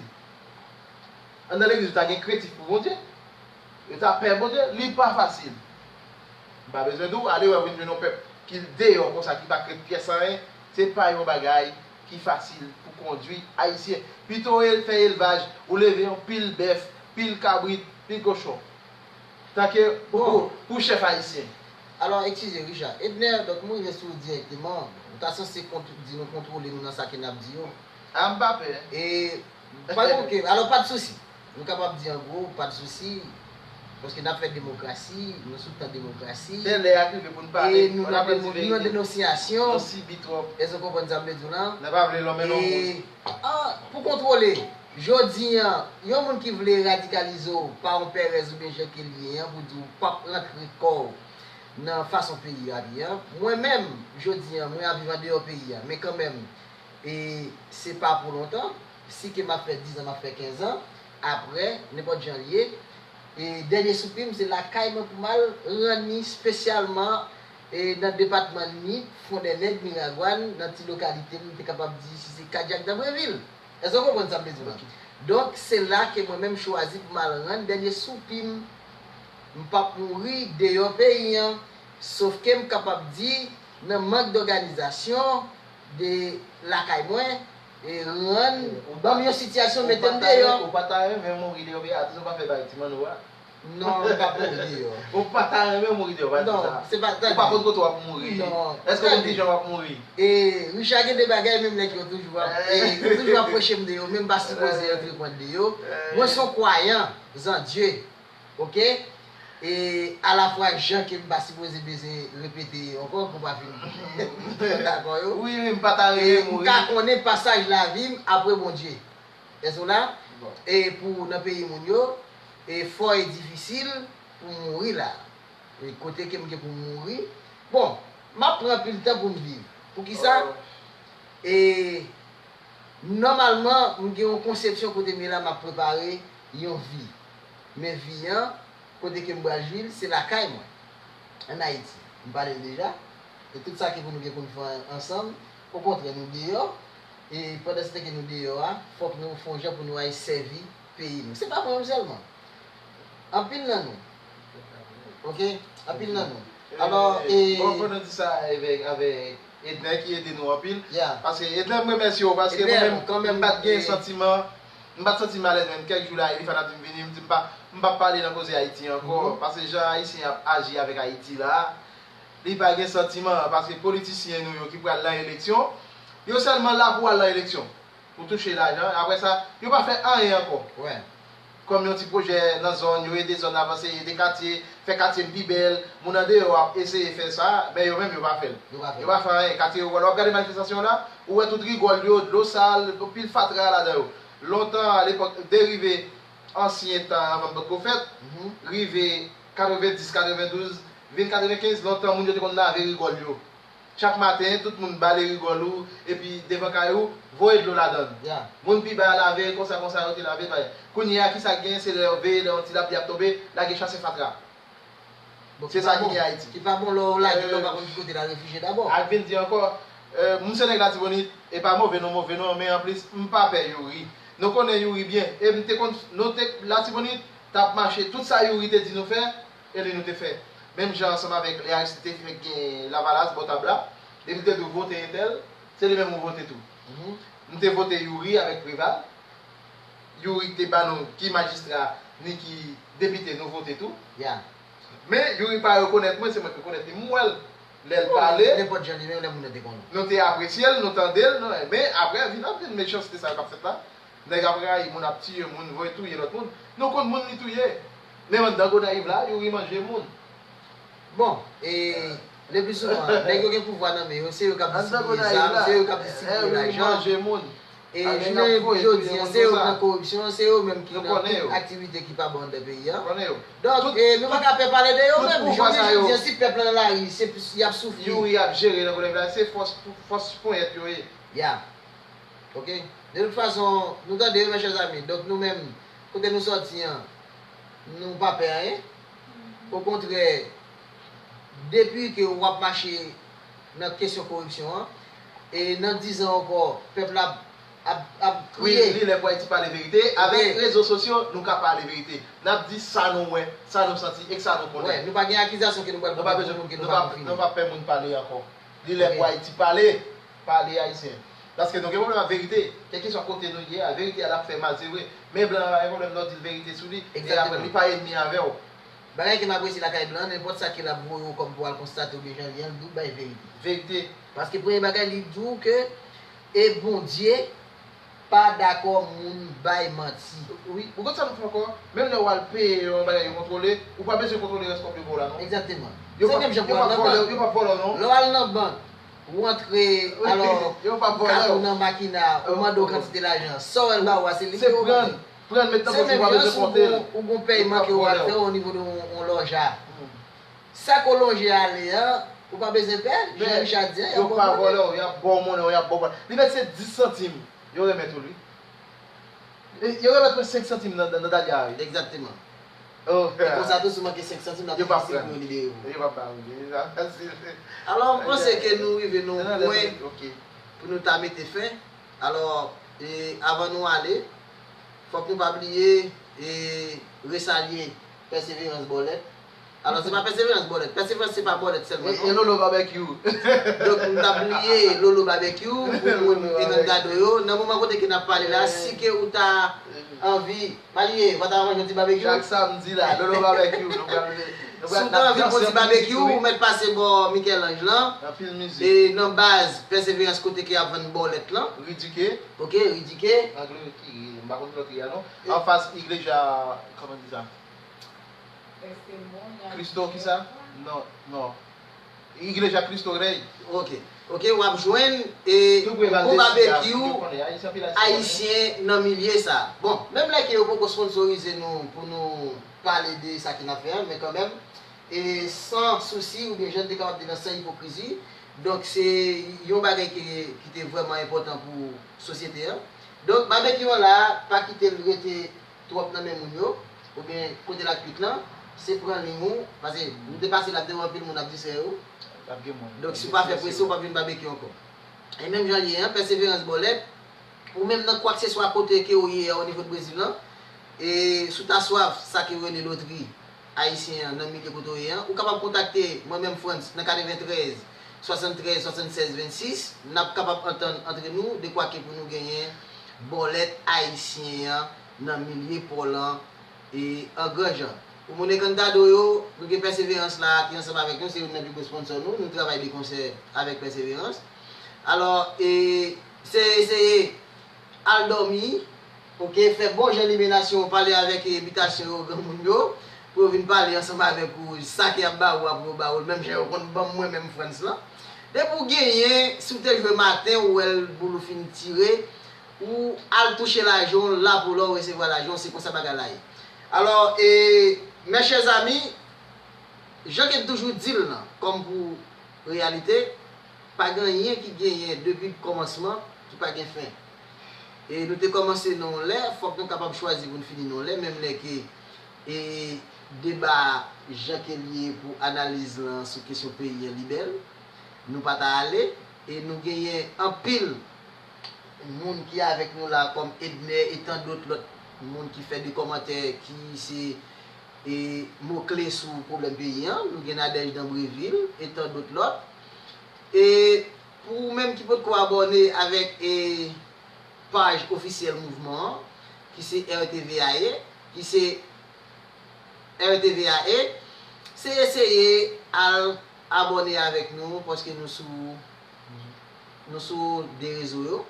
Anndan legliz, ou ta gen krentif pou Bondye. Yo ta pè Bondye, li pa fasil. M pa bezwen di w, ale wè w vin jwenn yon pèp ki deyò konsa, ki pa krent pyès anyen, se pa yon bagay ki fasil pou kondwi Ayisyen. Pito w fè elvaj, ou leve yon pil bèf, pil kabrit, pil kochon. Tanke pou, pou chèf ayisyen. Alò, eskize, Richard. Edner, donk, m rive sou ou dirèkteman. Ou ta sanse kont-, di nou kontwole nou nan sa ke n ap di yo. A, m pa pè. E, pa gen okenn, alò, pa de sousi. Nou kapab di an gwo, pa de sousi. Paske n ap fè demokrasi, nou sou tan demokrasi. Se lè a k rive pou n pale. E nou nan demo-, nou nan denonsyasyon. Nou sibi twòp. Èske w konprann sa m vle di w la? N pa vle lonmen non moun. E, a, pou kontwole. Jodi a, yon moun ki vle radikalize w pa yon pèrèz oubyen jan ke l ye an pou di w p ap rantre kò w nan fason peyi a ye an. Mwen menm, jodi a, mwen ap viv andeyò peyi a, men kanmenm, e se pa pou lontan, si ke m ap fè diz an, m ap fè kenz an, aprè, nenpòt jan l ye, e dènye soupi m, se lakay mwen pou m al rann li espesyalman, e nan depatman Nip, Fondènèg, Miragwàn, nan ti lokalite m, m te kapab di si se Kadyak nan Brevil. Èske w konprann sa m vle di w la? Donk, se la ke mwen menm m chwazi pou m al rann dènye soupi m. M p ap mouri deyò peyi an. Sofke m kapab di, nan mank dòganizasyon de lakay mwen, e rann ban m yon sitiyasyon mete m deyò. Ou pa ta renmen mouri deyò peyi a, tou sa w pa fè bay ti manno a. Non, m p ap mouri deyò. Ou pa ta renmen mouri deyò, pa di sa. Non, se pa, tande. Ou pa konn kote w ap mouri. Non, Èske w konn kijan w ap mouri? E Richard gen de bagay menm nèg yo toujou ap, e, yo toujou ap pwoche m deyò, men m pa sipoze antreprann deyò. Mwen se yon kwayan, an Dye. Ok? E alafwa jan ke m pa sipoze bezwen repete ankò pou m pa fin dakò yo. Wi, wi, m pa ta renmen mouri. E m ka konnen pasaj lavi m apre Bondye. Èske w la? E pou nan peyi moun yo, e fò e difisil pou m mouri la. E kote ke m gen pou m mouri. Bon, m ap pran anpil tan pou m viv. Poukisa? E nòmalman, m gen yon konsepsyon kote m ye la, m ap prepare yon vi. Men vi an, kote ke m pral jwi l, se lakay mwen, ann Ayiti. M pale l deja. E tout sa ke pou nou gen pou n fè ansanm, okontrè, nou deyò. E pandan se tan ke nou deyò a, fòk nou fè yon jan pou nou al sèvi peyi nou. Se pa mwen menm sèlman. Anpil nan nou. Ok? Anpil nan nou. Alò, e. Bon, fò nou di sa avèk, avèk Edner ki ede nou anpil. Paske Edner, m remèsye w, paske mwen menm, m pa t gen santiman, m pa t santi m alèz menm. Kèk jou la, Eliphane ap di m vini, m di m pa, m p ap pale nan koze Ayiti ankò. Paske jan Ayisyen ap aji avèk Ayiti la, li pa gen santiman, paske politisyen nou yo ki pral nan eleksyon, yo sèlman la pou al nan eleksyon. Pou touche lajan, apre sa, yo pa fè anyen ankò. Kòm yon ti pwojè nan zòn, yo ede zòn avanse, ede katye, fè katye pi bèl. Moun andeyò ap eseye fè sa, men yo menm yo pa fè l. Yo pa fè anyen. Katye yo, w ap gade manifestasyon la, ou wè tout rigòl yo, dlo sal, pil fatra ladan yo. Lontan, alepòk, de rive ansyen tan anvan m potko fèt, rive katrevenndis, katrevendouz, vin katrevenkenz, lontan moun yo te konn lave rigòl yo. Chak maten, tout moun bale rigòl ou, epi devan kay ou, voye dlo ladan l. Moun pi ba a lave, konsa, konsa, yo te lave, bay. Kounye a, kisa k genyen, se lè yo veye lè yon ti lapli ap tonbe, lage chase fatra. Se sa ki gen Ayiti. Ki pa bon lè w lage dlo pa konn ki kote l al refijye dabò. Ak vin di ankò, moun se nèg Latibonit, e pa move non, move non, men anplis, m pa pè Youri. Nou konnen Youri byen, e m te konn, nou te, Latibonit t ap mache, tout sa Youri te di nou fè, e li nou te fè. Menm jan ansanm avèk lè Aristide te fè gen Lavalas bò tab la, depi l te di w vote entèl, se li menm ou vote tou. M te vote Youri avèk Preval. Youri te ba nou ki majistra ni ki depite nou vote tou. Men Youri pa rekonèt mwen, se mwen k rekonèt li. M wè l lè l pale. Nenpòt jan li menm, lè moun nan te konnen. Nou te apresye l, nou tande l, men apre vin ap vin mechanste sa yo k ap fèt la. Nèg ap rayi moun, ap tiye moun, voye touye lòt moun. Nou konn moun li touye. Menm anndan Gonayiv la, Youri manje moun. Bon, e le pli souvan, nèg yo gen pouvwa nan men yo, se yo k ap distribiye zam, se yo k ap distribiye lajan. E jounen jodi an, se yo k nan koripsyon, se yo menm ki nan tout aktivite ki pa bon anndan peyi a. Donk, e nou pa ka pè pale de yo menm. Jounen jodi an, si pèp la nan lari, se y ap soufri. Youri ap jere nan Gonayiv la, se fòs, fòs ponyèt yo ye. Ya. Ok? De tout fason, nou tande yo, mes chers amis. Donk, nou menm, kote nou sòti an, nou pa pè anyen. Okontrè, depi ke w ap mache nan kesyon koripsyon an, e nan diz an ankò, pèp la ap, ap, ap kriye. Wi, li lè pou Ayiti pale verite. Avèk rezo sosyo, nou ka pale verite. N ap di sa nou wè, sa nou santi, e sa nou konnen. Wè, nou pa gen akizasyon ke nou pral pote pou moun ke nou pa konfime. Nou pa pè moun pale ankò. Li lè pou Ayiti pale, pale ayisyen. Paske nou gen pwoblèm ak verite. Kèlkeswa kote nou ye a, verite a l ap fè mal, se vre. Men blan an pa gen pwoblèm lè w di l verite sou li, e apre li pa ènmi avè w. Bagay ke m apresye lakay blan an, nenpòt sa ke l ap voye w kòm pou w al konstate oubyen jan l ye an, l di w bay verite. Verite. Paske premye bagay, li di w ke e Bondye pa dakò moun bay manti. Wi, ou konn sa nou fè ankò? Menm lè w al peye yon bagay yo kontwole, ou pa bezwen kontwole rès kòb yo ba w la non. Egzakteman. Se menm jan pou w al nan bank. Yo p ap vòlè w non. Lè w al nan bank, ou antre, alò, kat ou nan makina, ou mande w kantite lajan, sa w wè l ba ou a, se li ki ba w. Se pran, pran, met nan pòch ou, ou pa bezwen konte l. Ou gon pèyman ke w al fè o nivo de yon lòja. Sa ke w lonje ale a, ou pa bezwen pè, jan Richard di a, y ap ba w monnen. Yo pa vòlè w, y ap ba w monnen, y ap ba w monnen. Li mèt se dis santim. Yo renmèt ou l wi. Yo renmèt mwen senk santim nan, nan, nan dalya a wi. Egzakteman. Oh. E konsa tou, si w manke senk santim, n ap difisil pou yo libere w. Yo p ap ba ou li. Alò, m panse ke nou rive nan yon pwen pou nou ta mete fen. Alò, e, avan nou ale, fòk nou pa bliye, e, resalye Pèseverans Bòlèt. Alò, se pa Pèseverans Bòlèt. Pèseverans se pa Bòlèt sèlman, non. E Lolo Barbecue. Donk, m t ap bliye Lolo Barbecue pou moun Ekandado yo. Nan moman kote ke n ap pale la, si ke ou ta anvi, pa bliye, ou pa ta manje yon ti barbecue? Chak samdi la, Lolo Barbecue. Si ou ta anvi pran ti barbecue, ou mèt pase bò Michel-Ange lan. Anpil mizik. E nan baz Pèseverans kote ke y ap vann bòlèt lan. Ridike. Ok, Ridike. Angle ki, m pa konn lòt ri a non. Anfas Iglesia, kòman di sa? Cristo kisa? Non, non. Iglesia Cristo Rey. Ok. Ok, w ap jwenn e bon babekyou ayisyen nan milye sa. Bon, menm lè ke yo poko sponsorize nou pou nou pale de sa ke n ap fè a, men kanmenm, e san sousi oubyen jan n te kapab di nan san ipokrizi. Donk, se yon bagay ki, ki te vrèman enpòtan pou sosyete an. Donk, babekyou an la, pa kite l rete twòp nan men moun yo, oubyen kote l ap kwit lan, se pran liy ou, paske nou te pase l ap devan anpil moun ap distrè yo. Donk, si w pa fè presyon, w p ap jwenn babekyou ankò. E menm jan l ye an, Pèseverans Bòlèt, ou menm nan kwakseswa kote ke w ye a o nivo de Brezil lan, e si w ta swaf sa ke yo rele lotri ayisyen an nan milye kote w ye an, ou kapab kontakte mwen menm Frantz nan katreventrèz, swasanntrèz, swasannsèz, vennsis, n ap kapab antann antre nou, dekwa ke pou nou genyen bòlèt ayisyen an nan milye pò lan e an gran jan. Pou moun Ekandado yo, nou gen Pèseverans la ki ansanm avèk nou, se youn nan pi gwo sponsò nou, nou travay de konsè avèk Pèseverans. Alò, e se eseye al dòmi, ok, fè bon jan limenasyon, pale avèk e bitasyon yo, granmoun yo, pou yo vin pale ansanm avèk ou, sa ke y ap ba ou a pou yo ba ou l, menm jan yo konn ban m mwen menm Frantz lan. Depi w genyen, si w te jwe maten, ou wè l boul ou fin tire, ou al touche lajan w, la pou la w resevwa lajan w, se konsa bagay la ye. Alò, e, mes chers amis, jan ke m toujou di l lan, kòm pou reyalite, pa gen anyen ki genyen depi kòmansman ki pa gen fen. E nou te kòmanse nan yon lè, fòk nou kapab chwazi pou n fini nan yon lè, menm lè ke, e, deba a, jan ke l ye pou analiz lan sou kesyon peyi an li bèl, nou pa ta ale, e nou genyen anpil moun ki avèk nou la, kòm Edner e tan dòt lòt moun ki fè de kòmantè ki se, e, mo kle sou pwoblèm peyi an. Nou gen Nadège Dambreville e tan dòt lòt. E pou ou menm ki potko abòne avèk, e, paj ofisyèl mouvman an, ki se R T V A E, ki se R T V A E, se eseye al abòne avèk nou, paske nou sou, nou sou de rezo yo.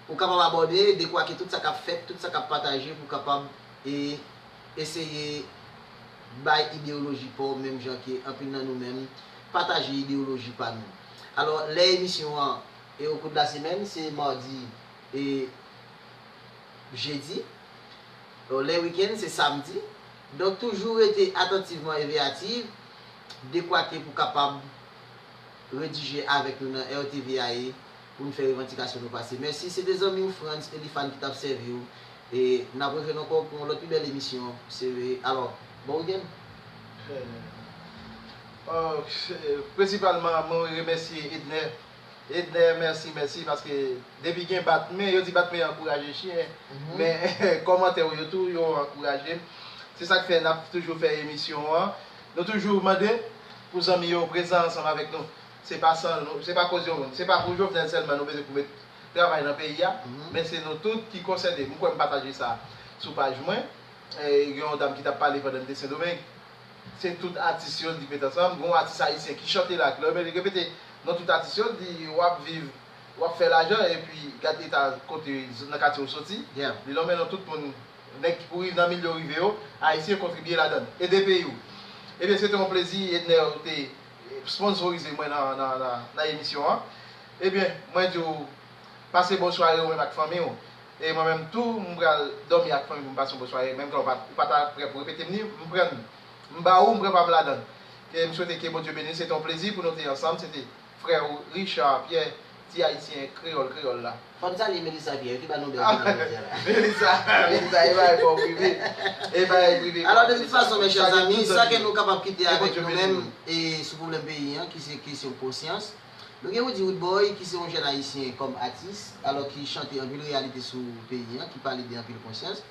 Ou kapab abòne, dekwa ke tout sa k ap fèt, tout sa k ap pataje, pou kapab, e, eseye bay ideyoloji pa w, menm jan ke anpil nan nou menm pataje ideyoloji pa nou. Alò, lè emisyon an, e, au cours de la semaine, se madi e jedi. Lè wikenn, se samdi. Donk, toujou rete atantivman e veyativ, dekwa ke pou kapab redije avèk nou nan R T V A E pou n fè revandikasyon nou pase. Mèsi, se te zanmi w Frantz Elifan ki t ap sèvi w. E n ap rejwenn ankò pou yon lòt pi bèl emisyon. Se, alò, bon wikenn. Prensipalman, mwen remèsye Edner. Edner, mèsi, mèsi, paske depi gen bat men, yo di bat men ankouraje chen, men kòmantè w yo tou, yo ankouraje m. Se sa k fè n ap toujou fè emisyon an. Nou toujou mande pou zanmi yo prezan ansanm avèk nou. Se pa san nou, se pa koz yon moun. Se pa pou Jovenel sèlman nou bezwen pou met travay nan peyi a, men se nou tout ki konsène. M kwè m pataje sa sou paj mwen. E, gen yon dam ki t ap pale pandan m te Sendomeng. Se tout atis yo li met ansanm. Gen yon atis ayisyen ki chante la, lè w repete non tout atis yo, li di w ap viv, w ap fè lajan, epi gad eta kote, nan katye w soti. Li lonmen non tout moun, nèg ki pou rive nan milye w rive yo, ayisyen kontribye ladan l. Ede peyi w. Ebyen, se te yon plezi, Edner, ou te sponsorize mwen nan, nan, nan, nan emisyon an. Ebyen, mwen di w, pase bon sware ou menm ak fanmi w. E mwen menm tou, m pral dòmi ak fanmi m pou m pase yon bon sware. Menm ke w pa, ou pa ta prè pou repete m li, m pran, m ba ou, m pran pa m ladan l. E m swete ke Bondye beni w. Se te yon plezi pou nou te ansanm. Se te frè ou, Richard Pierre, ti ayisyen kreyòl, kreyòl la. Fò n salye Melissa Pierre, ki ba nou bèl jounen jodi a la. Melissa, Melissa, e bagay fò prive. E bagay prive. Alò, de tout fason, mes chers amis, sa ke nou kapab kite avèk nou menm, e sou pwoblèm peyi an, ki se kesyon konsyans. Nou gen Roody Roodboy, ki se yon jèn ayisyen kòm atis, alò ki chante anpil reyalite sou peyi an, ki pale de anpil konsyans.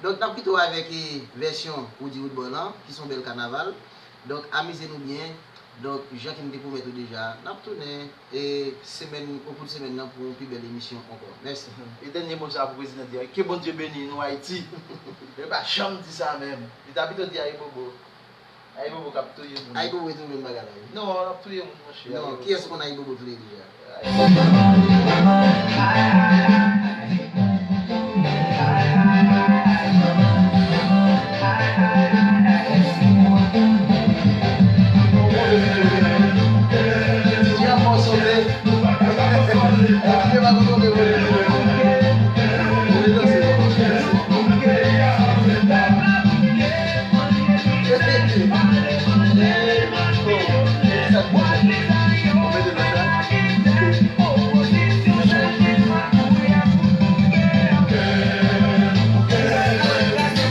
Donk, n ap kite w avèk, e, vèsyon Roody Roodboy lan, ki se yon bèl kanaval. Donk, amize nou byen. Donk, jan ke m te pwomèt ou deja, n ap tounen e semèn, o kou de semèn nan pou yon pi bèl emisyon ankò. Mèsi. E dènye mo sa pou prezidan di a, ke Bondye beni nou Ayiti. Yo pa janm di sa menm. Li ta pito di Ayibobo. Ayibobo k ap touye moun. Ayibobo e tou menm bagay la wi. Non, l ap touye moun monchè. Non, kiyès ou konn Ayibobo touye deja?